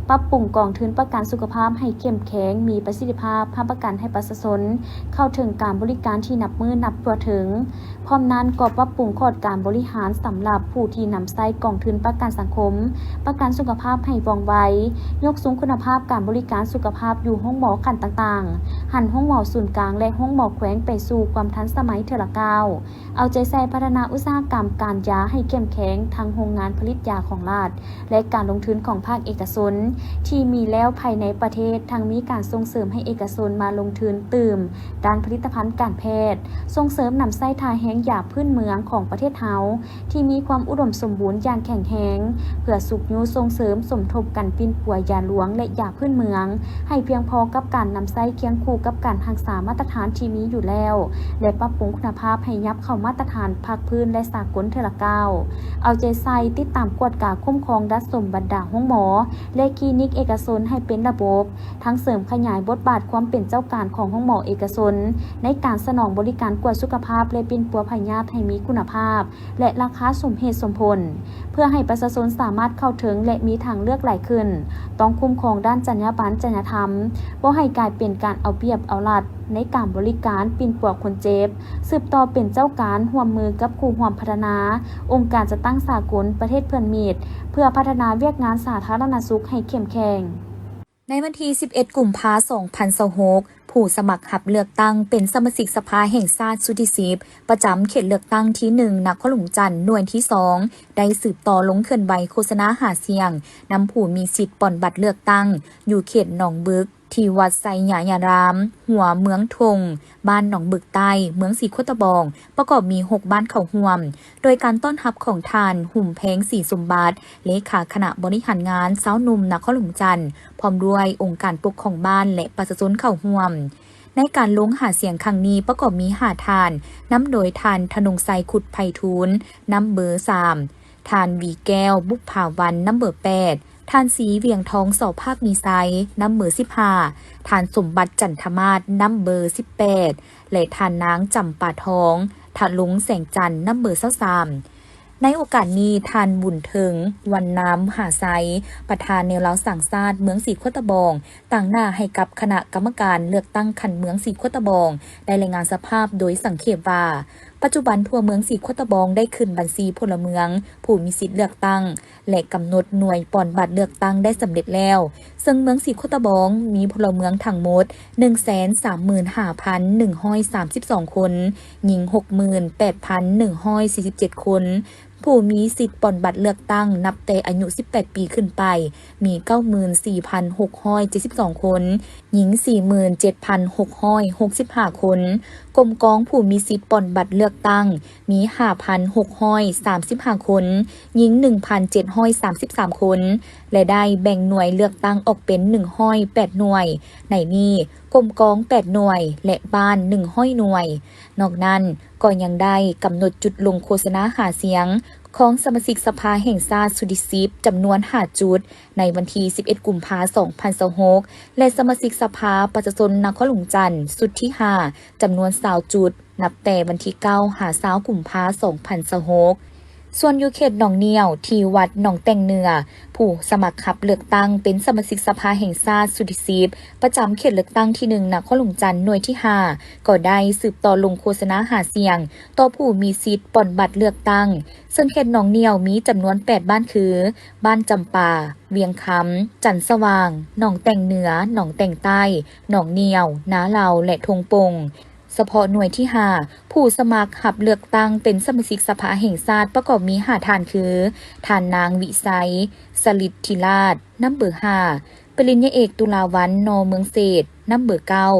ປັບປຸງກອງທຶນປະກັນສຸຂະພາບໃຫ້ເຂັ້ມແຂງ, ມີປະສິດທິພາບ, ຮັບປະກັນໃຫ້ປະຊາຊົນເຂົ້າເຖິງການບໍລິການທີ່ນັບມື້ນັບທົ່ວເຖິງ. ພ້ອມນັ້ນກໍປັບປຸງຂອດການບໍລິຫານສຳລັບຜູ້ທີ່ນຳໃຊ້ກອງທຶນປະກັນສັງຄົມ, ປະກັນສຸຂະພາບໃຫ້ວ່ອງໄວ, ຍົກສູງຄຸນນະພາບການບໍລິການສຸຂະພາບຢູ່ ໂຮງໝໍຂັ້ນຕ່າງໆ, ຫັນໂຮງໝໍສູນກາງ ແລະ ໂຮງໝໍແຂວງໄປສູ່ຄວາມທັນສະໄໝເທື່ອລະກ້າວ, ເອົາໃຈໃສ່ພັດທະນາອຸດສາຫະກຳການຢາໃຫ້ເຂັ້ມແຂງ ທັງໂຮງງານຜະລິດຢາຂອງລັດ ແລະ ການລົງທຶນຂອງພາກເອກະຊົນທີ່ມີແລ້ວພາຍໃນປະເທດ, ທັງມີການສົ່ງເສີມໃຫ້ເອກະຊົນມາລົງທຶນຕື່ມດ້ານຜະລິດຕະພັນການແພດ, ສົ່ງເສີມນຳໃຊ້ທ່າແຮງຢາພື້ນເມືອງຂອງປະເທດເຮົາ ທີ່ມີຄວາມອຸດົມສົມບູນຢ່າງແຂງແຮງ, ເພື່ອຊຸກຍູ້ສົ່ງເສີມສົມທົບກັນປິ່ນປົວຢາຫຼວງ ແລະ ຢາພື້ນເມືອງ ໃຫ້ພຽງພໍກັບການນຳໃຊ້ຄຽງຄູ່ກັບການຮັກສາມາດຕະຖານທີ່ມີຢູ່ແລ້ວ ແລະ ປັບປຸງຄຸນນະພາບໃຫ້ຫຍັບເຂົ້າມາດຕະຖານພາກພື້ນ ແລະ ສາກົນເທື່ອລະກ້າວ. ເອົາໃຈໃສ່ຕິດຕາມກວດກາຄຸ້ມຄອງດັດສົມບັນດາໂຮງໝໍ ແລະ ຄລີນິກເອກະຊົນໃຫ້ເປັນລະບົບ, ທັງເສີມຂະຫຍາຍບົດບາດຄວາມເປັນເຈົ້າການຂອງໂຮງໝໍເອກະຊົນ ໃນການສະໜອງບໍລິການກວດສຸຂະພາບ ແລະ ປິ່ນປົວພະຍາດໃຫ້ມີຄຸນນະພາບ ແລະ ລາຄາສົມເຫດສົມຜົນ, ເພື່ອໃຫ້ປະຊາຊົນສາມາດເຂົ້າເຖິງ ແລະ ມີທາງເລືອກຫຼາຍຂຶ້ນ. ຕ້ອງຄຸ້ມຄອງດ້ານຈັນຍາບັນ, ຈັນຍາທຳ, ບໍ່ໃຫ້ກາຍເປັນການເອົາປຽບເອົາລັດໃນການບໍລິການ, ປິ່ນປົວຄົນເຈັບ, ສືບຕໍ່ເປັນເຈົ້າການ, ຮ່ວມມືກັບຄູ່ຮ່ວມພັດທະນາ, ອົງການຈັດຕັ້ງສາກົນ, ປະເທດເພື່ອນມິດ, ເພື່ອພັດທະນາວຽກງານສາທາລະນະສຸກໃຫ້ເຂັ້ມແຂງ. ໃນວັນທີສິບເອັດ ກຸມພາ ສອງພັນຊາວຫົກ ຜູ້ສະໝັກຮັບເລືອກຕັ້ງເປັນສະມາຊິກສະພາແຫ່ງຊາດຊຸດທີສິບ ປະຈຳເຂດເລືອກຕັ້ງທີໜຶ່ງ ນະຄອນຫຼວງຈັນ ໜ່ວຍທີສອງ ໄດ້ສືບຕໍ່ລົງເຄື່ອນໄຫວໂຄສະນາຫາສຽງນຳຜູ້ມີສິດປ່ອນບັດເລືອກຕັ້ງ ຢູ່ເຂດໜອງບຶກ ທີ່ວັດໄຊຍະຍາລາມ ຫົວເມືອງທົ່ງ ບ້ານໜອງບຶກໃຕ້ ເມືອງສີໂຄດຕະບອງ ປະກອບມີຫົກບ້ານເຂົ້າຮ່ວມ ໂດຍການຕ້ອນຮັບຂອງທ່ານ ຫຸມແພງ ສີສົມບັດ ເລຂາຄະນະບໍລິຫານງານຊາວໜຸ່ມນະຄອນຫຼວງຈັນ ພ້ອມດ້ວຍອົງການປົກຄອງບ້ານ ແລະ ປະຊາຊົນເຂົ້າຮ່ວມ. ໃນການລົງຫາສຽງຄັ້ງນີ້ປະກອບມີຫ້າທ່ານ, ນຳໂດຍທ່ານ ທະນົງໄຊ ຄຸດໄພທູນ ນຳເບີສາມ, ທ່ານ ຫວີແກ້ວ ບຸບຜາວັນ ນຳເບີແປດ, ທ່ານ ສີວຽງທອງ ສໍພາກມີໄຊ ນຳເບີສິບຫ້າ, ທ່ານ ສົມບັດ ຈັນທະມາດ ນຳເບີສິບແປດ ແລະ ທ່ານນາງ ຈຳປາທອງ ທະລົງແສງຈັນ ນຳເບີຊາວສາມ. ໃນໂອກາດນີ້ ທ່ານ ບຸນເທິງ ວັນນາມຫາໄຊ ປະທານແນວລາວສ້າງຊາດເມືອງສີໂຄດຕະບອງ ຕາງໜ້າໃຫ້ກັບຄະນະກຳມະການເລືອກຕັ້ງຂັ້ນເມືອງສີໂຄດຕະບອງ ໄດ້ລາຍງານສະພາບໂດຍສັງເຂບວ່າ, ປັດຈຸບັນທົ່ວເມືອງສີໂຄດຕະບອງໄດ້ຂຶ້ນບັນຊີພົນລະເມືອງຜູ້ມີສິດເລືອກຕັ້ງ ແລະ ກຳນົດໜ່ວຍປ່ອນບັດເລືອກຕັ້ງໄດ້ສຳເລັດແລ້ວ, ເຊິ່ງເມືອງສີໂຄດຕະບອງມີພົນລະເມືອງທັງໝົດ ໜຶ່ງແສນສາມໝື່ນຫ້າພັນໜຶ່ງຮ້ອຍສາມສິບສອງຄົນ, ຍິງ ຫົກໝື່ນແປດພັນໜຶ່ງຮ້ອຍສີ່ສິບເຈັດຄົນ, ຜູ້ມີສິດປ່ອນບັດເລືອກຕັ້ງນັບແຕ່ອາຍຸສິບແປດປີຂຶ້ນໄປ ມີ ເກົ້າໝື່ນສີ່ພັນຫົກຮ້ອຍເຈັດສິບສອງຄົນ, ຍິງ ສີ່ໝື່ນເຈັດພັນຫົກຮ້ອຍຫົກສິບຫ້າຄົນ, ກົມກອງຜູ້ມີສິດປ່ອນບັດເລືອກຕັ້ງ ມີ ຫ້າພັນຫົກຮ້ອຍສາມສິບຫ້າຄົນ, ຍິງ ໜຶ່ງພັນເຈັດຮ້ອຍສາມສິບສາມຄົນ ແລະ ໄດ້ແບ່ງໜ່ວຍເລືອກຕັ້ງອອກເປັນ ໜຶ່ງຮ້ອຍແປດໜ່ວຍ, ໃນນີ້ ກົມກອງ ແປດໜ່ວຍ ແລະ ບ້ານ ໜຶ່ງຮ້ອຍໜ່ວຍ. ນອກນັ້ນ ກໍຍັງໄດ້ກຳນົດຈຸດລົງໂຄສະນາຫາສຽງຂອງສະມາຊິກສະພາແຫ່ງຊາດຊຸດທີສິບ ຈຳນວນຫ້າຈຸດ ໃນວັນທີສິບເອັດ ກຸມພາ ສອງພັນຊາວຫົກ ແລະ ສະມາຊິກສະພາປະຊາຊົນນະຄອນຫຼວງຈັນ ຊຸດທີຫ້າ ຈຳນວນຊາວຈຸດ ນັບແຕ່ວັນທີເກົ້າ ຫາ ຊາວ ກຸມພາ ສອງພັນຊາວຫົກ. ສ່ວນຢູ່ເຂດໜອງໜ້ຽວ ທີ່ວັດໜອງແຕ່ງເໜືອ, ຜູ້ສະໝັກຮັບເລືອກຕັ້ງເປັນສະມາຊິກສະພາແຫ່ງຊາດຊຸດທີສິບ ປະຈຳເຂດເລືອກຕັ້ງທີໜຶ່ງ ນະຄອນຫຼວງຈັນ ໜ່ວຍທີຫ້າ ກໍໄດ້ສືບຕໍ່ລົງໂຄສະນາຫາສຽງຕໍ່ຜູ້ມີສິດປ່ອນບັດເລືອກຕັ້ງ, ເຊິ່ງເຂດໜອງໜ້ຽວມີຈຳນວນແປດບ້ານຄື ບ້ານຈຳປາ, ວຽງຄຳ, ຈັນສະຫວ່າງ, ໜອງແຕ່ງເໜືອ, ໜອງແຕ່ງໃຕ້, ໜອງໜ້ຽວ, ນາເລົາ ແລະ ທົ່ງປົ່ງ. ສະເພາະໜ່ວຍທີຫ້າ ຜູ້ສະໝັກຮັບເລືອກຕັ້ງເປັນສະມາຊິກສະພາແຫ່ງຊາດປະກອບມີຫ້າທ່ານຄື ທ່ານນາງ ວິໄຊ ສະລິດທິລາດ ນຳເບີຫ້າ, ປະລິນຍາເອກ ຕຸລາວັນ ນອເມືອງເສດ ນຳເບີເກົ້າ,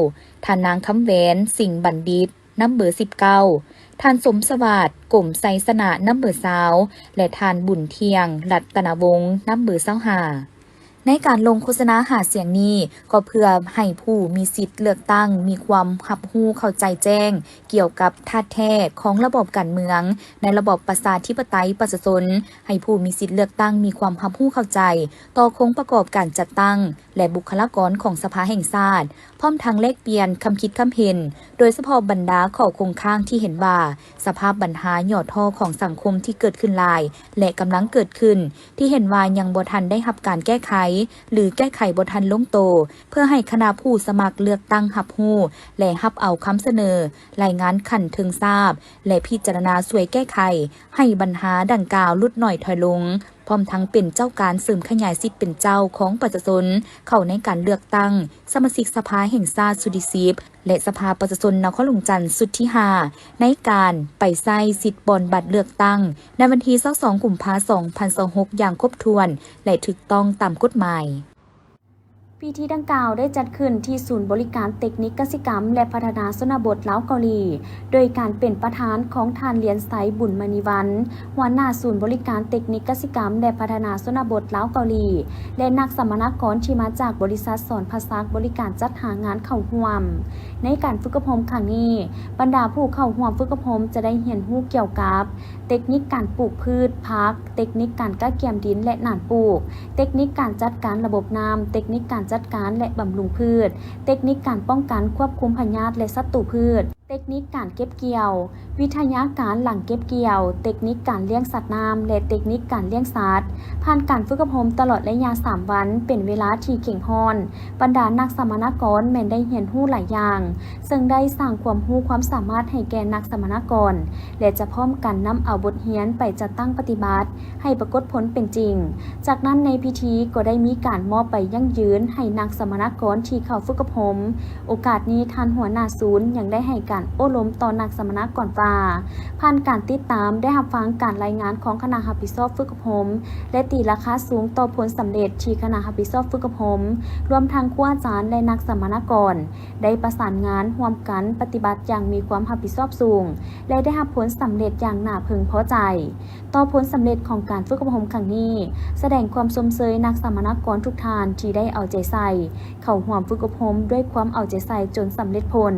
ທ່ານນາງ ຄຳແຫວນ ສິງບັນດິດ ນຳເບີສິບເກົ້າ, ທ່ານ ສົມສະຫວາດ ກົມໄຊຊະນະ ນຳເບີຊາວ ແລະ ທ່ານ ບຸນທ່ຽງ ລັດຕະນະວົງ ນຳເບີຊາວຫ້າ. ໃນການລົງໂຄສະນາຫາສຽງນີ້ ກໍເພື່ອໃຫ້ຜູ້ມີສິດເລືອກຕັ້ງມີຄວາມຮັບຮູ້ເຂົ້າໃຈແຈ້ງກ່ຽວກັບທາດແທ້ຂອງລະບອບການເມືອງໃນລະບອບປະຊາທິປະໄຕປະຊາຊົນ, ໃຫ້ຜູ້ມີສິດເລືອກຕັ້ງມີຄວາມຮັບຮູ້ເຂົ້າໃຈຕໍ່ໂຄງປະກອບການຈັດຕັ້ງ ແລະ ບຸກຄະລາກອນຂອງສະພາແຫ່ງຊາດ, ພ້ອມທັງແລກປ່ຽນຄຳຄິດຄຳເຫັນ, ໂດຍສະເພາະບັນດາຂໍ້ຄົງຄ້າງທີ່ເຫັນວ່າ ສະພາບບັນຫາຫຍໍ້ທໍ້ຂອງສັງຄົມທີ່ເກີດຂຶ້ນຫຼາຍ ແລະ ກຳລັງເກີດຂຶ້ນ, ທີ່ເຫັນວ່າຍັງບໍ່ທັນໄດ້ຮັບການແກ້ໄຂ ຫຼື ແກ້ໄຂບໍ່ທັນລົງໂຕ, ເພື່ອໃຫ້ຄະນະຜູ້ສະໝັກເລືອກຕັ້ງຮັບຮູ້ ແລະ ຮັບເອົາຄຳສະເໜີ, ລາຍງານຂັ້ນເທິງຊາບ ແລະ ພິຈາລະນາຊ່ວຍແກ້ໄຂ ໃຫ້ບັນຫາດັ່ງກ່າວຫຼຸດໜ້ອຍຖອຍລົງ. ພ້ອມທັງເປັນເຈົ້າການເສີມຂະຫຍາຍສິດເປັນເຈົ້າຂອງປະຊາຊົນເຂົ້າໃນການເລືອກຕັ້ງສະມາຊິກສະພາແຫ່ງຊາດຊຸດທີສິບ ແລະ ສະພາປະຊາຊົນນະຄອນຫຼວງຈັນຊຸດທີຫ້າ ໃນການໄປໃຊ້ສິດປ່ອນບັດເລືອກຕັ້ງໃນວັນທີຊາວສອງ ກຸມພາ ສອງພັນຊາວຫົກ ຢ່າງຄົບຖ້ວນ ແລະ ຖືກຕ້ອງຕາມກົດໝາຍ. ພິທີດັ່ງກ່າວໄດ້ຈັດຂຶ້ນທີ່ສູນບໍລິການເຕັກນິກກະສິກຳ ແລະ ພັດທະນາຊົນນະບົດລາວເກົາຫຼີ ໂດຍການເປັນປະທານຂອງທ່ານ ລຽນໄຊ ບຸນມະນີວັນ ຫົວໜ້າສູນບໍລິການເຕັກນິກກະສິກຳ ແລະ ພັດທະນາຊົນນະບົດລາວເກົາຫຼີ ແລະ ນັກສຳມະນາກອນທີ່ມາຈາກບໍລິສັດສອນພະສັກບໍລິການຈັດຫາງານເຂົ້າຮ່ວມ. ໃນການຝຶກອົບຮົມຄັ້ງນີ້, ບັນດາຜູ້ເຂົ້າຮ່ວມຝຶກອົບຮົມຈະໄດ້ຮຽນຮູ້ກ່ຽວກັບ ເຕັກນິກການປູກພືດຜັກ, ເຕັກນິກການກະກຽມດິນ ແລະ ໜານປູກ, ເຕັກນິກການຈັດການລະບົບນ້ຳ, ເຕັກນິກການຈັດການ ແລະ ບຳລຸງພືດ, ເຕັກນິກການປ້ອງກັນຄວບຄຸມພະຍາດ ແລະ ສັດຕູພືດ, ເຕັກນິກການເກັບກ່ຽວ, ວິທະຍາການຫຼັງເກັບກ່ຽວ, ເຕັກນິກການລ້ຽງສັດນ້ຳ ແລະ ເຕັກນິກການລ້ຽງສັດ. ຜ່ານການຝຶກອົບຮົມຕະຫຼອດໄລຍະສາມວັນ ເປັນເວລາທີ່ເຄັ່ງຮ້ອນ, ບັນດານັກສຳມະນາກອນແມ່ນໄດ້ຮຽນຮູ້ຫຼາຍຢ່າງ, ເຊິ່ງໄດ້ສ້າງຄວາມຮູ້ຄວາມສາມາດໃຫ້ແກ່ນັກສຳມະນາກອນ ແລະ ຈະພ້ອມກັນນຳເອົາບົດຮຽນໄປຈັດຕັ້ງປະຕິບັດໃຫ້ປາກົດຜົນເປັນຈິງ. ຈາກນັ້ນໃນພິທີກໍໄດ້ມີການມອບໃບຢັ້ງຢືນໃຫ້ນັກສຳມະນາກອນທີ່ເຂົ້າຝຶກອົບຮົມ. ໂອກາດນີ້ທ່ານຫົວໜ້າສູນຍັງໄດ້ໃຫ້ການໂອ້ລົມຕໍ່ນັກສຳມະນາກອນວ່າ, ຜ່ານການຕິດຕາມໄດ້ຮັບຟັງການລາຍງານຂອງຄະນະຮັບຜິດຊອບຝຶກອົບຮົມ ແລະ ຕີລາຄາສູງຕໍ່ຜົນສຳເລັດທີ່ຄະນະຮັບຜິດຊອບຝຶກອົບຮົມ, ລວມທັງຄູອາຈານ ແລະ ນັກສຳມະນາກອນ ໄດ້ປະສານງານຮ່ວມກັນປະຕິບັດຢ່າງມີຄວາມຮັບຜິດຊອບສູງ ແລະ ໄດ້ຮັບຜົນສຳເລັດຢ່າງໜ້າເພິ່ງພໍໃຈ. ຕໍ່ຜົນສຳເລັດຂອງການຝຶກອົບຮົມຄັ້ງນີ້, ສະແດງຄວາມຊົມເຊີຍນັກສຳມະນາກອນທຸກທ່ານທີ່ໄດ້ເອົາໃຈໃສ່ເຂົ້າຮ່ວມຝຶກອົບຮົມດ້ວຍຄວາມເອົາໃຈໃສ່ຈົນສຳເລັດຜົນ.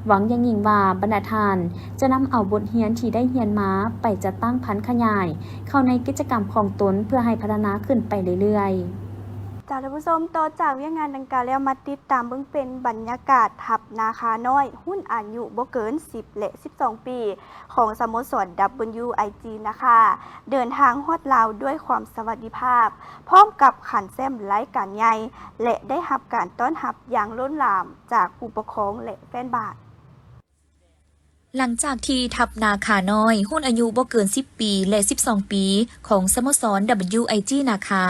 ຫວັງຢ່າງຍິ່ງວ່າບັນດາທ່ານຈະນຳເອົາບົດຮຽນທີ່ໄດ້ຮຽນມາໄປຈັດຕັ້ງຜັນຂະຫຍາຍເຂົ້າໃນກິດຈະກຳຂອງຕົນເພື່ອໃຫ້ພັດທະນາຂຶ້ນໄປເລື້ອຍໆ. ເຈົ້າ ທ່ານຜູ້ຊົມ, ຕໍ່ຈາກວຽກງານດັ່ງກ່າວແລ້ວ ມາຕິດຕາມເບິ່ງເປັນບັນຍາກາດທັບນາຄານ້ອຍ ຮຸ່ນອາຍຸບໍ່ເກີນສິບ ແລະ ສິບສອງປີ ຂອງສະໂມສອນ WIG ນາຄາ ເດີນທາງຮອດລາວດ້ວຍຄວາມສະຫວັດດີພາບ, ພ້ອມກັບຂັນແຊ້ມລາຍການໃຫຍ່ ແລະ ໄດ້ຮັບການຕ້ອນຮັບຢ່າງລົ້ນຫຼາມຈາກຜູ້ປົກຄອງ ແລະ ແຟນບານ. ຫຼັງຈາກທີ່ທັບນາຄານ້ອຍ ຮຸ່ນອາຍຸບໍ່ເກີນສິບປີ ແລະ ສິບສອງປີ ຂອງສະໂມສອນ WIG ນາຄາ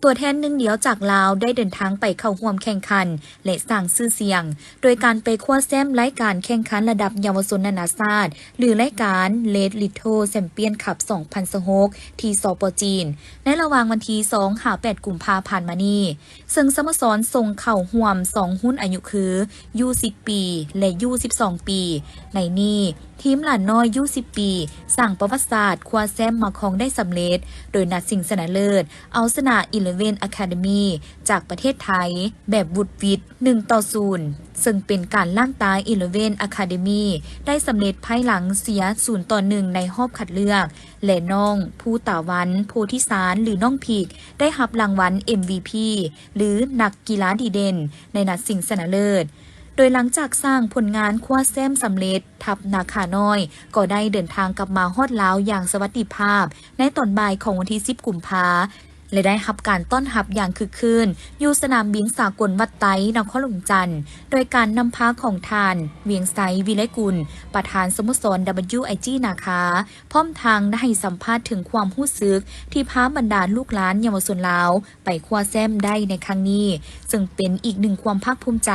ຕົວແທນໜຶ່ງດຽວຈາກລາວ ໄດ້ເດີນທາງໄປເຂົ້າຮ່ວມແຂ່ງຂັນ ແລະ ສ້າງຊື່ສຽງ ໂດຍການໄປຄວ້າແຊ້ມລາຍການແຂ່ງຂັນລະດັບເຍົາວະຊົນນານາຊາດ ຫຼື ລາຍການ Red Little Champion Cup ສອງພັນຊາວຫົກ ທີ່ ສປ ຈີນ ໃນລະຫວ່າງວັນທີສອງຫາແປດ ກຸມພາ ຜ່ານມານີ້. ເຊິ່ງສະໂມສອນສົ່ງເຂົ້າຮ່ວມສອງຮຸ່ນອາຍຸຄື ຢູສິບປີ ແລະ ຢູສິບສອງປີ. ໃນນີ້, ທີມຫຼານນ້ອຍຢູສິບປີ ສ້າງປະຫວັດສາດຄວ້າແຊ້ມມາຄອງໄດ້ສຳເລັດ ໂດຍນັດຊິງຊະນະເລີດເອົາຊະນະ Eleven Academy ຈາກປະເທດໄທ ແບບຫວຸດຫວິດ ໜຶ່ງຕໍ່ສູນ ເຊິ່ງເປັນການລ້າງຕາ Eleven Academy ໄດ້ສຳເລັດພາຍຫຼັງເສຍ ສູນຕໍ່ໜຶ່ງ ໃນຮອບຄັດເລືອກ ແລະ ນ້ອງ ພູຕາວັນ ໂພທິສານ ຫຼື ນ້ອງພິກ ໄດ້ຮັບລາງວັນ ເອັມວີພີ ຫຼື ນັກກິລາດີເດັ່ນ ໃນນັດຊິງຊະນະເລີດ. ໂດຍຫຼັງຈາກສ້າງຜົນງານຄວ້າແຊ້ມສຳເລັດ, ທັບນາຄານ້ອຍກໍໄດ້ເດີນທາງກັບມາຮອດລາວຢ່າງສະຫວັດດີພາບ ໃນຕອນບ່າຍຂອງວັນທີສິບ ກຸມພາ ແລະ ໄດ້ຮັບການຕ້ອນຮັບຢ່າງຄຶກຄື້ນຢູ່ສະໜາມບິນສາກົນວັດໄຕ ນະຄອນຫຼວງຈັນ ໂດຍການນຳພາຂອງທ່ານ ວຽງໄຊ ວິໄລກຸນ ປະທານສະໂມສອນ WIG ນາຄາ ພ້ອມທັງໄດ້ໃຫ້ສຳພາດເຖິງຄວາມຮູ້ສຶກທີ່ພາບັນດາລູກຫຼານເຍົາວະຊົນລາວໄປຄວ້າແຊ້ມໄດ້ໃນຄັ້ງນີ້, ເຊິ່ງເປັນອີກໜຶ່ງຄວາມພາກພູມໃຈ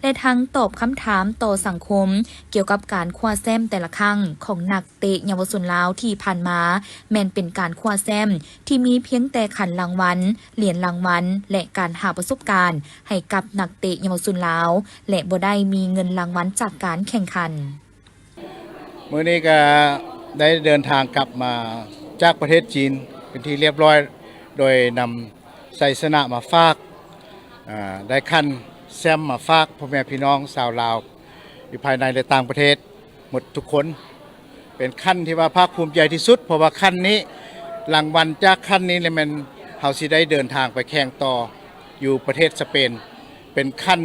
ແລະ ທັງຕອບຄຳຖາມຕໍ່ສັງຄົມກ່ຽວກັບການຄວ້າແຊ້ມແຕ່ລະຄັ້ງຂອງນັກເຕະເຍົາວະຊົນລາວທີ່ຜ່ານມາ, ແມ່ນເປັນການຄວ້າແຊ້ມທີ່ມີພຽງແຕ່ຂັນລາງວັນ, ຫຼຽນລາງວັນ ແລະ ການຫາປະສົບການໃຫ້ກັບນັກເຕະເຍົາວະຊົນລາວ ແລະ ບໍ່ໄດ້ມີເງິນລາງວັນຈາກການແຂ່ງຂັນ. ມື້ນີ້ກໍໄດ້ເດີນທາງກັບມາຈາກປະເທດຈີນເປັນທີ່ລຽບຮ້ອຍ, ໂດຍນຳໄຊຊະນະມາຝາກ, ອາ, ໄດ້ຂັນແຊ້ມມາຝາກພໍ່ແມ່ພີ່ນ້ອງຊາວລາວຢູ່ພາຍໃນ ແລະ ຕ່າງປະເທດໝົດທຸກຄົນ. ເປັນຂັ້ນທີ່ວ່າພາກພູມໃຈທີ່ສຸດ, ເພາະວ່າຂັ້ນນີ້, ລາງວັນຈາກຂັ້ນນີ້ແມ່ນເຮົາຊິໄດ້ເດີນທາງໄປແຂ່ງຕໍ່ຢູ່ປະເທດສະເປນ, ເປັນຂັ້ນ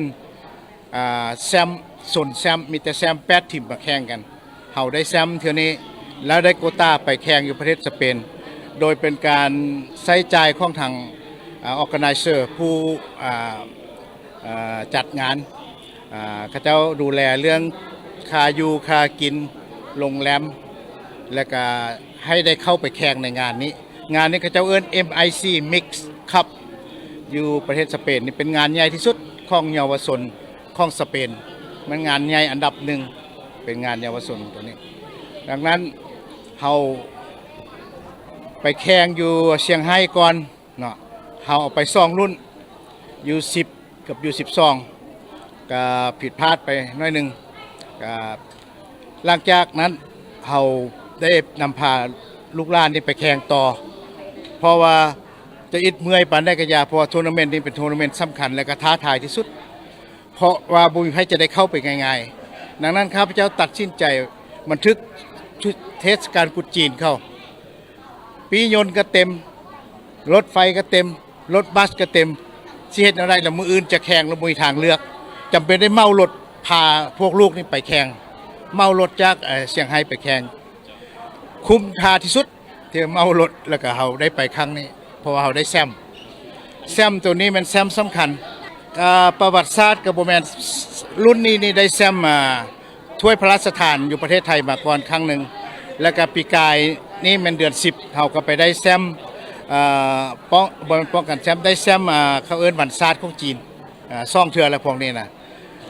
ອາ ແຊ້ມ ໂຊນແຊ້ມ ມີແຕ່ແຊ້ມແປດທີມມາແຂ່ງກັນ. ເຮົາໄດ້ແຊ້ມເທື່ອນີ້ ແລ້ວໄດ້ໂກຕາໄປແຂ່ງຢູ່ປະເທດສະເປນ, ໂດຍເປັນການໃຊ້ຈ່າຍຂອງທາງ ອາ organizer ຜູ້ ອາ ອາ ຈັດງານ, ອາ ເຂົາເຈົ້າດູແລເລື່ອງຄ່າຢູ່ຄ່າກິນ, ໂຮງແຮມ, ແລ້ວກະໃຫ້ໄດ້ເຂົ້າໄປແຂ່ງໃນງານນີ້. ງານນີ້ເຂົາເຈົ້າເອີ້ນ ເອັມໄອຊີ Mix Cup ຢູ່ປະເທດສະເປນ. ນີ້ເປັນງານໃຫຍ່ທີ່ສຸດຂອງເຍົາວະຊົນຂອງສະເປນ. ມັນງານໃຫຍ່ອັນດັບໜຶ່ງ, ເປັນງານເຍົາວະຊົນຕົວນີ້. ດັ່ງນັ້ນ ເຮົາໄປແຂ່ງຢູ່ຊຽງໄຮ້ກ່ອນເນາະ, ເຮົາເອົາໄປສອງລຸ້ນ ຢູສິບ ກັບ ຢູສິບສອງ ກະຜິດພາດໄປໜ້ອຍໜຶ່ງ. ກະຫຼັງຈາກນັ້ນເຮົາໄດ້ນຳພາລູກຫຼານນີ້ໄປແຂ່ງຕໍ່ ເພາະວ່າຈະອິດເມື່ອຍປານໃດກະຢ່າ, ເພາະວ່າໂທນາເມັນນີ້ເປັນໂທນາເມັນສຳຄັນ ແລະກະທ້າທາຍທີ່ສຸດ, ເພາະວ່າບໍ່ມີໃຜຈະໄດ້ເຂົ້າໄປງ່າຍໆ. ດັ່ງນັ້ນ ຂ້າພະເຈົ້າຕັດສິນໃຈບັນທຶກເທດສະການກຸດຈີນເຂົ້າ. ປີ້ຍົນກະເຕັມ, ລົດໄຟກະເຕັມ, ລົດບັສກະເຕັມ, ຊິເຮັດແນວໃດລະ? ມື້ອື່ນຈະແຂ່ງລະບໍ່ມີທາງເລືອກ, ຈຳເປັນໄດ້ເໝົາລົດພາພວກລູກນີ້ໄປແຂ່ງ, ເໝົາລົດຈາກ ເອີ ຊຽງໄຮ້ໄປແຂ່ງ. ຄຸ້ມຄ່າທີ່ສຸດທີ່ເໝົາລົດ ລະກະເຮົາໄດ້ໄປຄັ້ງນີ້ ເພາະວ່າເຮົາໄດ້ແຊ້ມ. ແຊ້ມໂຕນີ້ແມ່ນແຊ້ມສຳຄັນ, ກະປະຫວັດສາດກະບໍ່ແມ່ນ, ລຸ້ນນີ້ນີ້ໄດ້ແຊ້ມ ອາ ຖ້ວຍພະລາຊະທານຢູ່ປະເທດໄທມາກ່ອນຄັ້ງໜຶ່ງ, ແລ້ວກະປີກາຍນີ້ແມ່ນເດືອນສິບ ເຮົາກະໄປໄດ້ແຊ້ມ ເອີ ປ້ອງ ບໍ່ແມ່ນປ້ອງກັນແຊ້ມ, ໄດ້ແຊ້ມ ເຂົາເອີ້ນວັນຊາດຂອງຈີນ ສອງເທື່ອແລ້ວພວກນີ້ນະ.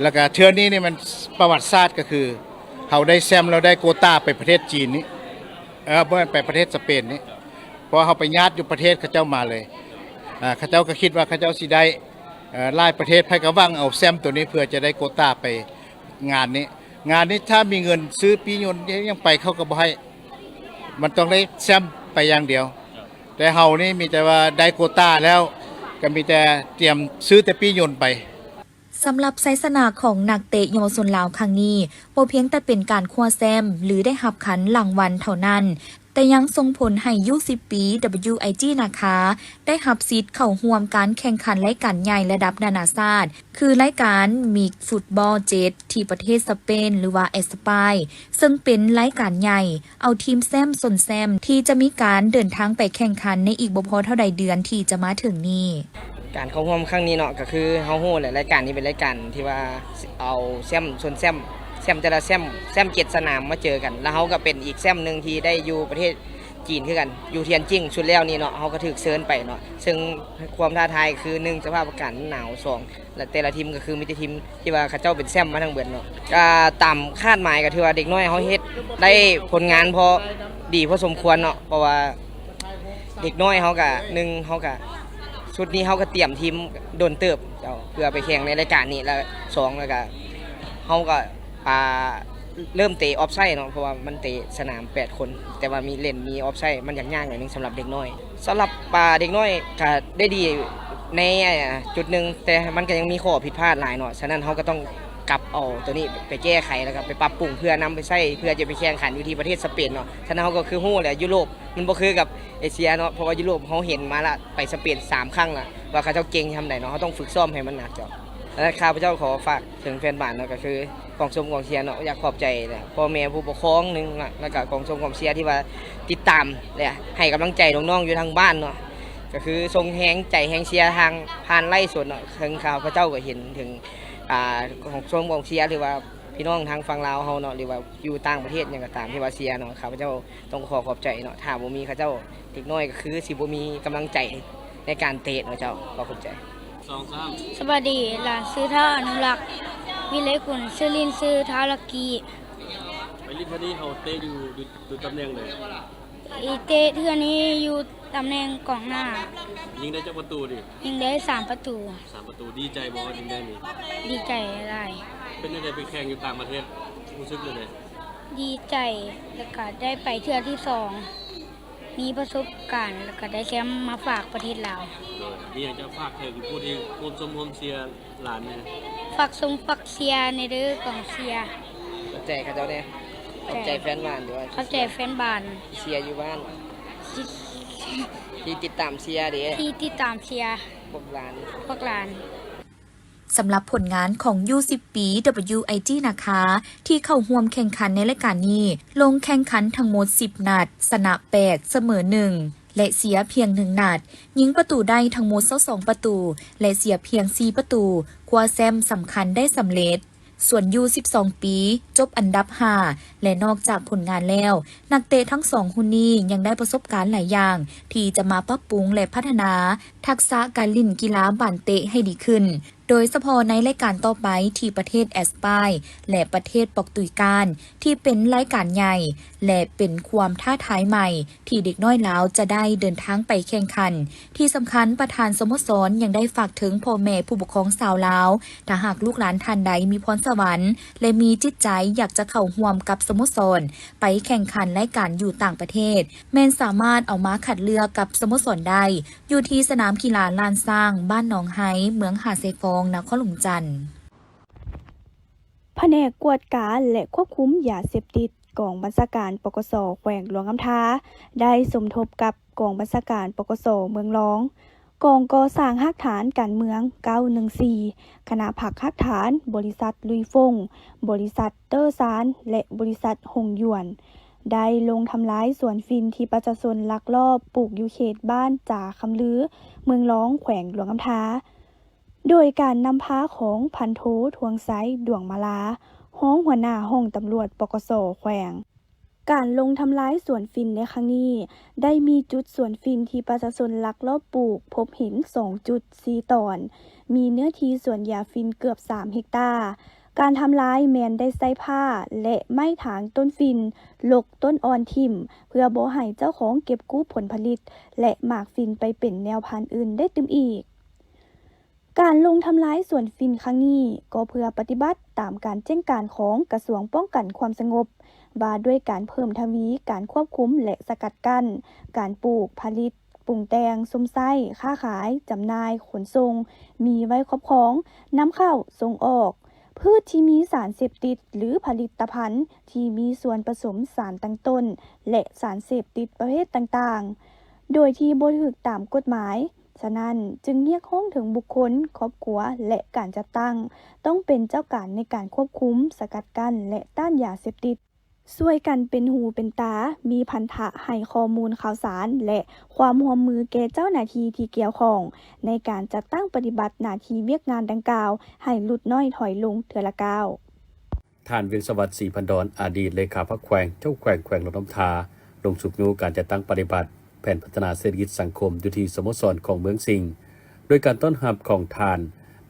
ແລ້ວກະເທື່ອນີ້ນີ້ແມ່ນປະຫວັດສາດ ກະຄືເຮົາໄດ້ແຊ້ມແລ້ວໄດ້ໂກຕາໄປປະເທດຈີນນີ້ ເອີ ບໍ່ແມ່ນ ໄປປະເທດສະເປນນີ້, ເພາະວ່າເຮົາໄປຍາດຢູ່ປະເທດເຂົາເຈົ້າມາເລີຍ. ເຂົາເຈົ້າກະຄິດວ່າເຂົາເຈົ້າຊິໄດ້ ເອີ ຫຼາຍປະເທດ ໃຜກະຫວັງເອົາແຊ້ມໂຕນີ້ເພື່ອຈະໄດ້ໂກຕາໄປງານນີ້. ງານນີ້ຖ້າມີເງິນຊື້ປີ້ຍົນຍັງໄປເຂົາກະບໍ່ໃຫ້, ມັນຕ້ອງໄດ້ແຊ້ມໄປຢ່າງດຽວ. ແຕ່ເຮົານີ້ມີແຕ່ວ່າໄດ້ໂກຕາແລ້ວ ກະມີແຕ່ຕຽມຊື້ແຕ່ປີ້ຍົນໄປ. ສຳລັບໄຊຊະນະຂອງນັກເຕະເຍົາວະຊົນລາວຄັ້ງນີ້ ບໍ່ພຽງແຕ່ເປັນການຄວ້າແຊ້ມ ຫຼື ໄດ້ຮັບຂັນລາງວັນເທົ່ານັ້ນ, ແຕ່ຍັງສົ່ງຜົນໃຫ້ ຢູສິບປີ WIG ນາຄາ ໄດ້ຮັບສິດເຂົ້າຮ່ວມການແຂ່ງຂັນລາຍການໃຫຍ່ລະດັບນານາຊາດ ຄືລາຍການ Mix Football ເຈັດ ທີ່ປະເທດສະເປນ ຫຼືວ່າ España ເຊິ່ງເປັນລາຍການໃຫຍ່ ເອົາທີມແຊ້ມຊົນແຊ້ມ ທີ່ຈະມີການເດີນທາງໄປແຂ່ງຂັນໃນອີກບໍ່ພໍເທົ່າໃດເດືອນທີ່ຈະມາເຖິງນີ້. ການເຂົ້າຮ່ວມຄັ້ງນີ້ເນາະ ກະຄືເຮົາຮູ້ແຫຼະ ລາຍການນີ້ເປັນລາຍການທີ່ວ່າເອົາແຊ້ມຊົນແຊ້ມ ແຊ້ມແຕ່ລະແຊ້ມ ແຊ້ມເຈັດສະໜາມມາເຈີກັນ ລະເຮົາກະເປັນອີກແຊ້ມໜຶ່ງທີ່ໄດ້ຢູ່ປະເທດຈີນຄືກັນ ຢູ່ທຽນຈິງ. ຊຸດແລ້ວນີ້ເນາະ ເຮົາກະຖືກເຊີນໄປເນາະ, ເຊິ່ງຄວາມທ້າທາຍຄື ໜຶ່ງ ສະພາບອາກາດມັນໜາວ, ສອງ ແລະ ແຕ່ລະທີມກະຄືມີແຕ່ທີມທີ່ວ່າເຂົາເຈົ້າເປັນແຊ້ມມາທັງເບິດເນາະ. ກະຕາມຄາດໝາຍກະຖືວ່າເດັກນ້ອຍເຮົາເຮັດໄດ້ຜົນງານພໍດີພໍສົມຄວນເນາະ, ເພາະວ່າເດັກນ້ອຍເຮົາກະ ໜຶ່ງ ເຮົາກະ ຊຸດນີ້ເຮົາກະຕຽມທີມດົນເຕີບເຈົ້າ ເພື່ອໄປແຂ່ງໃນລາຍການນີ້ ແລະ ສອງ ແລ້ວກະເຮົາກະ ອ່າ ເລີ່ມເຕະອອບໄຊເນາະ ເພາະວ່າມັນເຕະສະໜາມແປດຄົນ ແຕ່ວ່າມີເຫຼັ້ນມີອອບໄຊ ມັນຍາກໆໜ້ອຍໜຶ່ງສຳລັບເດັກນ້ອຍ. ສຳລັບ ອ່າ ເດັກນ້ອຍກະໄດ້ດີໃນ ອ່າ ຈຸດໜຶ່ງ ແຕ່ມັນກະຍັງມີຂໍ້ຜິດພາດຫຼາຍເນາະ, ສະນັ້ນເຮົາກະຕ້ອງກັບເອົາໂຕນີ້ໄປແກ້ໄຂ ແລ້ວກະໄປປັບປຸງ ເພື່ອນຳໄປໃຊ້ ເພື່ອຈະໄປແຂ່ງຂັນຢູ່ທີ່ປະເທດສະເປນເນາະ. ສະນັ້ນເຮົາກະຄືຮູ້ແຫຼະ ຢູໂຣບມັນບໍ່ຄືກັບເອເຊຍເນາະ, ເພາະວ່າຢູໂຣບເຮົາເຫັນມາລະ ໄປສະເປນສາມຄັ້ງລະ ວ່າເຂົາເຈົ້າເກັ່ງຊ່ຳໃດເນາະ, ເຮົາຕ້ອງຝຶກຊ້ອມໃຫ້ມັນໜັກເຈົ້າ. ແລະ ຂ້າພະເຈົ້າຂໍຝາກ ເຖິງແຟນບານເນາະ ກະຄືກອງຊົມກອງເຊຍເນາະ, ຢາກຂອບໃຈແຫຼະ ພໍ່ແມ່ຜູ້ປົກຄອງໜຶ່ງ ແລະ ກະກອງຊົມກອງເຊຍທີ່ວ່າຕິດຕາມ ແລະ ໃຫ້ກຳລັງໃຈນ້ອງໆຢູ່ທາງບ້ານເນາະ, ກະຄືສົ່ງແຮງໃຈແຮງເຊຍທາງຜ່ານໄລຟ໌ສົດເນາະ. ເຖິງຂ້າພະເຈົ້າກະເຫັນເຖິງ ອ່າ ກອງຊົມກອງເຊຍ ຫຼືວ່າພີ່ນ້ອງທາງຝັ່ງລາວເຮົາເນາະ ຫຼືວ່າຢູ່ຕ່າງປະເທດຫຍັງກະຕາມທີ່ວ່າເຊຍເນາະ, ຂ້າພະເຈົ້າ ຕ້ອງຂໍຂອບໃຈເນາະ, ຖ້າບໍ່ມີເຂົາເຈົ້າ ເດັກນ້ອຍກະຄືຊິບໍ່ມີກຳລັງໃຈໃນການເຕະເນາະເຈົ້າ. ຂໍຂອບໃຈ. ສອງ ສາມ. ສະບາຍດີ, ຫຼານຊື່ ທ້າວ ອະນຸລັກ ວິໄລກຸນ, ຊື່ຫຼິ້ນຊື່ ທ້າວ ລັກກີ້. ໄປຫຼິ້ນເທື່ອນີ້ເຮົາເຕະຢູ່ ຢູ່ ຢູ່ຕຳແໜ່ງໃດ? ອີເຕະເທື່ອນີ້ຢູ່ຕຳແໜ່ງກອງໜ້າ. ຍິງໄດ້ຈັກປະຕູນີ້? ຍິງໄດ້ສາມປະຕູ. ສາມປະຕູ. ດີໃຈບໍ່ ຍິງໄດ້ນີ້? ດີໃຈຫຼາຍ. ເປັນຈັ່ງໃດໄປແຂ່ງຢູ່ຕ່າງປະເທດ ຮູ້ສຶກແນວໃດ? ດີໃຈ ແລ້ວກະໄດ້ໄປເທື່ອທີສອງ ມີປະສົບການ ແລ້ວກະໄດ້ແຊ້ມມາຝາກປະເທດລາວ. ໂດຍ ມີຫຍັງຈະຝາກເຖິງຜູ້ທີ່ຮ່ວມຊົມຮ່ວມເຊຍຫຼານແດ່? ຝາກຊົມຝາກເຊຍແດ່ເດີກອງເຊຍ. ຂອບໃຈເຂົາເຈົ້າແດ່. ຂອບໃຈແຟນບານ ຫຼືວ່າ ຂອບໃຈແຟນບານ ເຊຍຢູ່ບ້ານ ທີ່ ທີ່ຕິດຕາມເຊຍເດ້ ທີ່ຕິດຕາມເຊຍ ພວກຫຼານ ພວກຫຼານ. ສຳລັບຜົນງານຂອງ ຢູສິບປີ WIG ນາຄາ ທີ່ເຂົ້າຮ່ວມແຂ່ງຂັນໃນລາຍການນີ້ ລົງແຂ່ງຂັນທັງໝົດສິບນັດ, ຊະນະແປດ, ສະເໝີໜຶ່ງ ແລະ ເສຍພຽງໜຶ່ງນັດ, ຍິງປະຕູໄດ້ທັງໝົດຊາວສອງປະຕູ ແລະ ເສຍພຽງສີ່ປະຕູ, ຄວ້າແຊ້ມສຳຄັນໄດ້ສຳເລັດ. ສ່ວນຢູ່ສິບສອງປີ ຈົບອັນດັບຫ້າ ແລະ ນອກຈາກຜົນງານແລ້ວ, ນັກເຕະທັງສອງຮຸ່ນນີ້ຍັງໄດ້ປະສົບການຫຼາຍຢ່າງ ທີ່ຈະມາປັບປຸງ ແລະ ພັດທະນາທັກສະການຫຼິ້ນກິລາບານເຕະໃຫ້ດີຂຶ້ນ, ໂດຍສະເພາະໃນລາຍການຕໍ່ໄປທີ່ປະເທດແອັດສະປາຍ ແລະ ປະເທດປອກຕຸຍການ ທີ່ເປັນລາຍການໃຫຍ່ ແລະ ເປັນຄວາມທ້າທາຍໃໝ່ ທີ່ເດັກນ້ອຍລາວຈະໄດ້ເດີນທາງໄປແຂ່ງຂັນ. ທີ່ສຳຄັນ, ປະທານສະໂມສອນຍັງໄດ້ຝາກເຖິງພໍ່ແມ່ຜູ້ປົກຄອງຊາວລາວ, ຖ້າຫາກລູກຫຼານທ່ານໃດມີພອນສະຫວັນ ແລະ ມີຈິດໃຈຢາກຈະເຂົ້າຮ່ວມກັບສະໂມສອນໄປແຂ່ງຂັນລາຍການຢູ່ຕ່າງປະເທດ, ແມ່ນສາມາດເອົາມາຄັດເລືອກກັບສະໂມສອນໄດ້ ຢູ່ທີ່ສະໜາມກິລາລ້ານຊ້າງ ບ້ານໜອງໄຮ ເມືອງຫາດຊາຍຟອງ ນະຄອນຫຼວງຈັນ. ພະແນກກວດກາ ແລະ ຄວບຄຸມຢາເສບຕິດ ກອງບັນຊາການ ປກສ ແຂວງຫຼວງນ້ຳທາ ໄດ້ສົມທົບກັບກອງບັນຊາການ ປກສ ເມືອງລອງ, ກອງກໍ່ສ້າງຮາກຖານການເມືອງ ເກົ້າໜຶ່ງສີ່, ຄະນະພັກຮາກຖານ, ບໍລິສັດລຸຍຟົງ, ບໍລິສັດເຕີຊານ ແລະ ບໍລິສັດຫົງຢວນ ໄດ້ລົງທຳລາຍສວນຝິ່ນທີ່ປະຊາຊົນລັກລອບປູກຢູ່ເຂດບ້ານຈາຄຳລື ເມືອງລອງ ແຂວງຫຼວງນ້ຳທາ. ໂດຍການນຳພາຂອງພັນໂທ ທວງໄຊ ດວງມາລາ ຮອງຫົວໜ້າຫ້ອງຕຳຫຼວດ ປກສ ແຂວງ. ການລົງທຳລາຍສວນຝິ່ນໃນຄັ້ງນີ້ ໄດ້ມີຈຸດສວນຝິ່ນທີ່ປະຊາຊົນລັກລອບປູກພົບເຫັນສອງຈຸດສີ່ຕອນ, ມີເນື້ອທີ່ສວນຢາຝິ່ນເກືອບສາມເຮັກຕາ. ການທຳລາຍແມ່ນໄດ້ໃຊ້ພ້າ ແລະ ໄມ້ຖາງຕົ້ນຝິ່ນ, ລົກຕົ້ນອ່ອນຖິ້ມ ເພື່ອບໍ່ໃຫ້ເຈົ້າຂອງເກັບກູ້ຜົນຜະລິດ ແລະ ໝາກຝິ່ນໄປເປັນແນວພັນອື່ນໄດ້ຕື່ມອີກ. ການລົງທຳລາຍສວນຝິ່ນຄັ້ງນີ້ ກໍເພື່ອປະຕິບັດຕາມການແຈ້ງການຂອງກະຊວງປ້ອງກັນຄວາມສະຫງົບ ວ່າດ້ວຍການເພີ່ມທະວີການຄວບຄຸມ ແລະ ສະກັດກັ້ນການປູກ, ຜະລິດ, ປຸງແຕ່ງ, ຊົມໃຊ້, ຄ້າຂາຍ, ຈຳໜ່າຍ, ຂົນສົ່ງ, ມີໄວ້ຄອບຄອງ, ນຳເຂົ້າ, ສົ່ງອອກ ພືດທີ່ມີສານເສບຕິດ ຫຼື ຜະລິດຕະພັນທີ່ມີສ່ວນປະສົມສານຕັ້ງຕົ້ນ ແລະ ສານເສບຕິດປະເພດຕ່າງໆ ໂດຍທີ່ບໍ່ຖືກຕາມກົດໝາຍ. ສະນັ້ນ, ຈຶ່ງຮຽກຮ້ອງເຖິງບຸກຄົນ, ຄອບຄົວ ແລະ ການຈັດຕັ້ງ ຕ້ອງເປັນເຈົ້າການໃນການຄວບຄຸມ, ສະກັດກັ້ນ ແລະ ຕ້ານຢາເສບຕິດ, ຊ່ວຍກັນເປັນຫູເປັນຕາ, ມີພັນທະໃຫ້ຂໍ້ມູນຂ່າວສານ ແລະ ຄວາມຮ່ວມມືແກ່ເຈົ້າໜ້າທີ່ທີ່ກ່ຽວຂ້ອງ ໃນການຈັດຕັ້ງປະຕິບັດໜ້າທີ່ວຽກງານດັ່ງກ່າວ ໃຫ້ຫຼຸດນ້ອຍຖອຍລົງເທື່ອລະກ້າວ. ທ່ານ ວຽງສະຫວັດ ສີພັນດອນ ອະດີດເລຂາພັກແຂວງ, ເຈົ້າແຂວງແຂວງຫຼວງນ້ຳທາ ລົງຊຸກຍູ້ການຈັດຕັ້ງປະຕິບັດແຜນພັດທະນາເສດຖະກິດສັງຄົມຢູ່ທີ່ສະໂມສອນຂອງເມືອງສິງ ໂດຍການຕ້ອນຮັບຂອງທ່ານ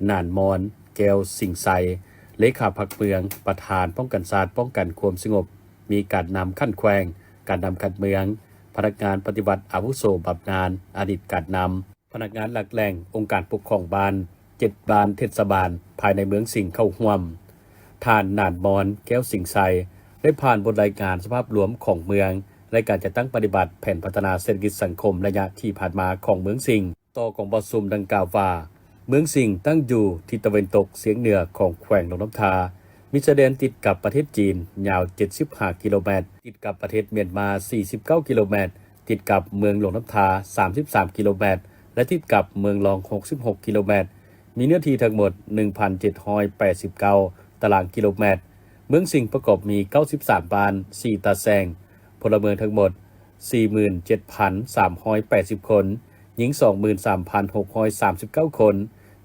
ໜານມອນ ແກ້ວສິງໄຊ ເລຂາພັກເມືອງ, ປະທານປ້ອງກັນຊາດ, ປ້ອງກັນຄວາມສະຫງົບ, ມີການນຳຂັ້ນແຂວງ, ການນຳຂັ້ນເມືອງ, ພະນັກງານປະຕິບັດອາວຸໂສບຳນານ, ອະດີດການນຳ, ພະນັກງານຫຼັກແຫຼ່ງອົງການປົກຄອງບ້ານ ເຈັດບ້ານເທດສະບານພາຍໃນເມືອງສິງເຂົ້າຮ່ວມ. ທ່ານ ໜານມອນ ແກ້ວສິງໄຊ ໄດ້ຜ່ານບົດລາຍງານສະພາບລວມຂອງເມືອງ ແລະ ການຈັດຕັ້ງປະຕິບັດແຜນພັດທະນາເສດຖະກິດສັງຄົມໄລຍະທີ່ຜ່ານມາຂອງເມືອງສິງ ຕໍ່ກອງປະຊຸມດັ່ງກ່າວວ່າ, ເມືອງສິງຕັ້ງຢູ່ທິດຕາເວັນຕົກສຽງເໜືອຂອງແຂວງຫຼວງນ້ຳທາ, ມີຊາຍແດນຕິດກັບປະເທດຈີນຍາວເຈັດສິບຫ້າກິໂລແມັດ, ຕິດກັບປະເທດມຽນມາສີ່ສິບເກົ້າກິໂລແມັດ, ຕິດກັບເມືອງຫຼວງນ້ຳທາສາມສິບສາມກິໂລແມັດ ແລະ ຕິດກັບເມືອງລອງຫົກສິບຫົກກິໂລແມັດ, ມີເນື້ອທີ່ທັງໝົດໜຶ່ງພັນເຈັດຮ້ອຍແປດສິບເກົ້າຕະລາງກິໂລແມັດ. ເມືອງສິງປະກອບມີເກົ້າສິບສາມບ້ານ, ສີ່ຕາແສງ, ພົນລະເມືອງທັງໝົດສີ່ໝື່ນເຈັດພັນສາມຮ້ອຍແປດສິບຄົນ, ຍິງສອງໝື່ນສາມພັນຫົກຮ້ອຍສາມສິບເກົ້າຄົນ,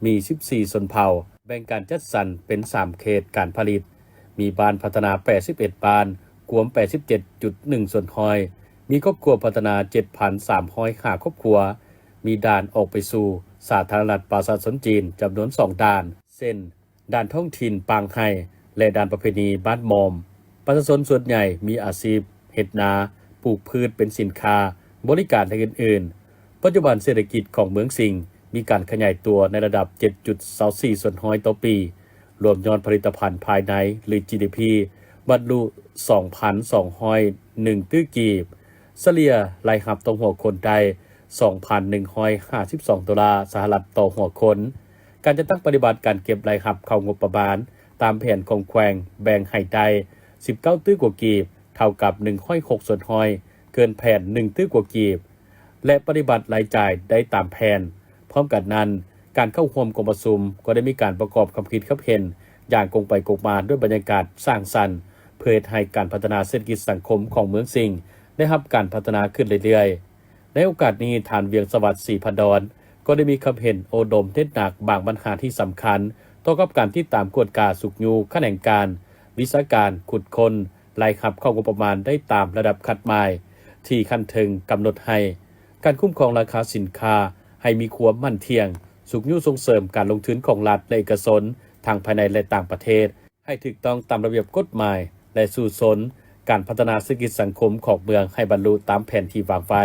ມີສິບສີ່ຊົນເຜົ່າ, ແບ່ງການຈັດສັນເປັນສາມເຂດການຜະລິດ, ມີບ້ານພັດທະນາແປດສິບເອັດບ້ານ, ກວມແປດສິບເຈັດຈຸດໜຶ່ງສ່ວນຮ້ອຍ, ມີຄອບຄົວພັດທະນາເຈັດພັນສາມຮ້ອຍຫ້າຄອບຄົວ, ມີດ່ານອອກໄປສູ່ສາທາລະນະລັດປະຊາຊົນຈີນຈຳນວນສອງດ່ານ ເຊັ່ນ ດ່ານທ້ອງຖິ່ນປາງໄຮ່ ແລະ ດ່ານປະເພນີບ້ານມອມ. ປະຊາຊົນສ່ວນໃຫຍ່ມີອາຊີບເຮັດນາ, ປູກພືດເປັນສິນຄ້າ, ບໍລິການ ແລະ ອື່ນໆ. ປັດຈຸບັນເສດຖະກິດຂອງເມືອງສິງມີການຂະຫຍາຍຕົວໃນລະດັບເຈັດຈຸດຊາວສີ່ສ່ວນຮ້ອຍຕໍ່ປີ, ລວມຍອດຜະລິດຕະພັນພາຍໃນ ຫຼື ຈີດີພີ ບັນລຸສອງພັນສອງຮ້ອຍໜຶ່ງຕື້ກີບ, ສະເລ່ຍລາຍຮັບຕໍ່ຫົວຄົນໄດ້ສອງພັນໜຶ່ງຮ້ອຍຫ້າສິບສອງໂດລາສະຫະລັດຕໍ່ຫົວຄົນ. ການຈັດຕັ້ງປະຕິບັດການເກັບລາຍຮັບເຂົ້າງົບປະມານຕາມແຜນຂອງແຂວງແບ່ງໃຫ້ໄດ້ສິບເກົ້າຕື້ກວ່າກີບ, ເທົ່າກັບໜຶ່ງຮ້ອຍຫົກສ່ວນຮ້ອຍ, ເກີນແຜນໜຶ່ງຕື້ກວ່າກີບ ແລະ ປະຕິບັດລາຍຈ່າຍໄດ້ຕາມແຜນ. ພ້ອມກັນນັ້ນ, ການເຂົ້າຮ່ວມກອງປະຊຸມກໍໄດ້ມີການປະກອບຄຳຄິດຄຳເຫັນຢ່າງກົງໄປກົງມາດ້ວຍບັນຍາກາດສ້າງສັນ, ເພື່ອເຮັດໃຫ້ການພັດທະນາເສດຖະກິດສັງຄົມຂອງເມືອງສິງໄດ້ຮັບການພັດທະນາຂຶ້ນເລື້ອຍໆ. ໃນໂອກາດນີ້, ທ່ານ ວຽງສະຫວັດ ສີພັນດອນ ກໍໄດ້ມີຄຳເຫັນໂອ້ລົມເນັ້ນໜັກບາງບັນຫາທີ່ສຳຄັນ ຕໍ່ກັບການຕິດຕາມກວດກາຊຸກຍູ້ຂະແໜງການ, ວິຊາການ, ຂຸດຄົ້ນ, ລາຍຮັບເຂົ້າງົບປະມານໄດ້ຕາມລະດັບຄາດໝາຍທີ່ຂັ້ນເທິງກຳນົດໃຫ້. ການຄຸ້ມຄອງລາຄາສິນຄ້າໃຫ້ມີຄວາມໝັ້ນທ່ຽງ, ຊຸກຍູ້ສົ່ງເສີມການລົງທຶນຂອງລັດ ແລະ ເອກະຊົນ ທັງພາຍໃນ ແລະ ຕ່າງປະເທດ ໃຫ້ຖືກຕ້ອງຕາມລະບຽບກົດໝາຍ ແລະ ສູ້ຊົນການພັດທະນາເສດຖະກິດສັງຄົມຂອງເມືອງໃຫ້ບັນລຸຕາມແຜນທີ່ວາງໄວ້.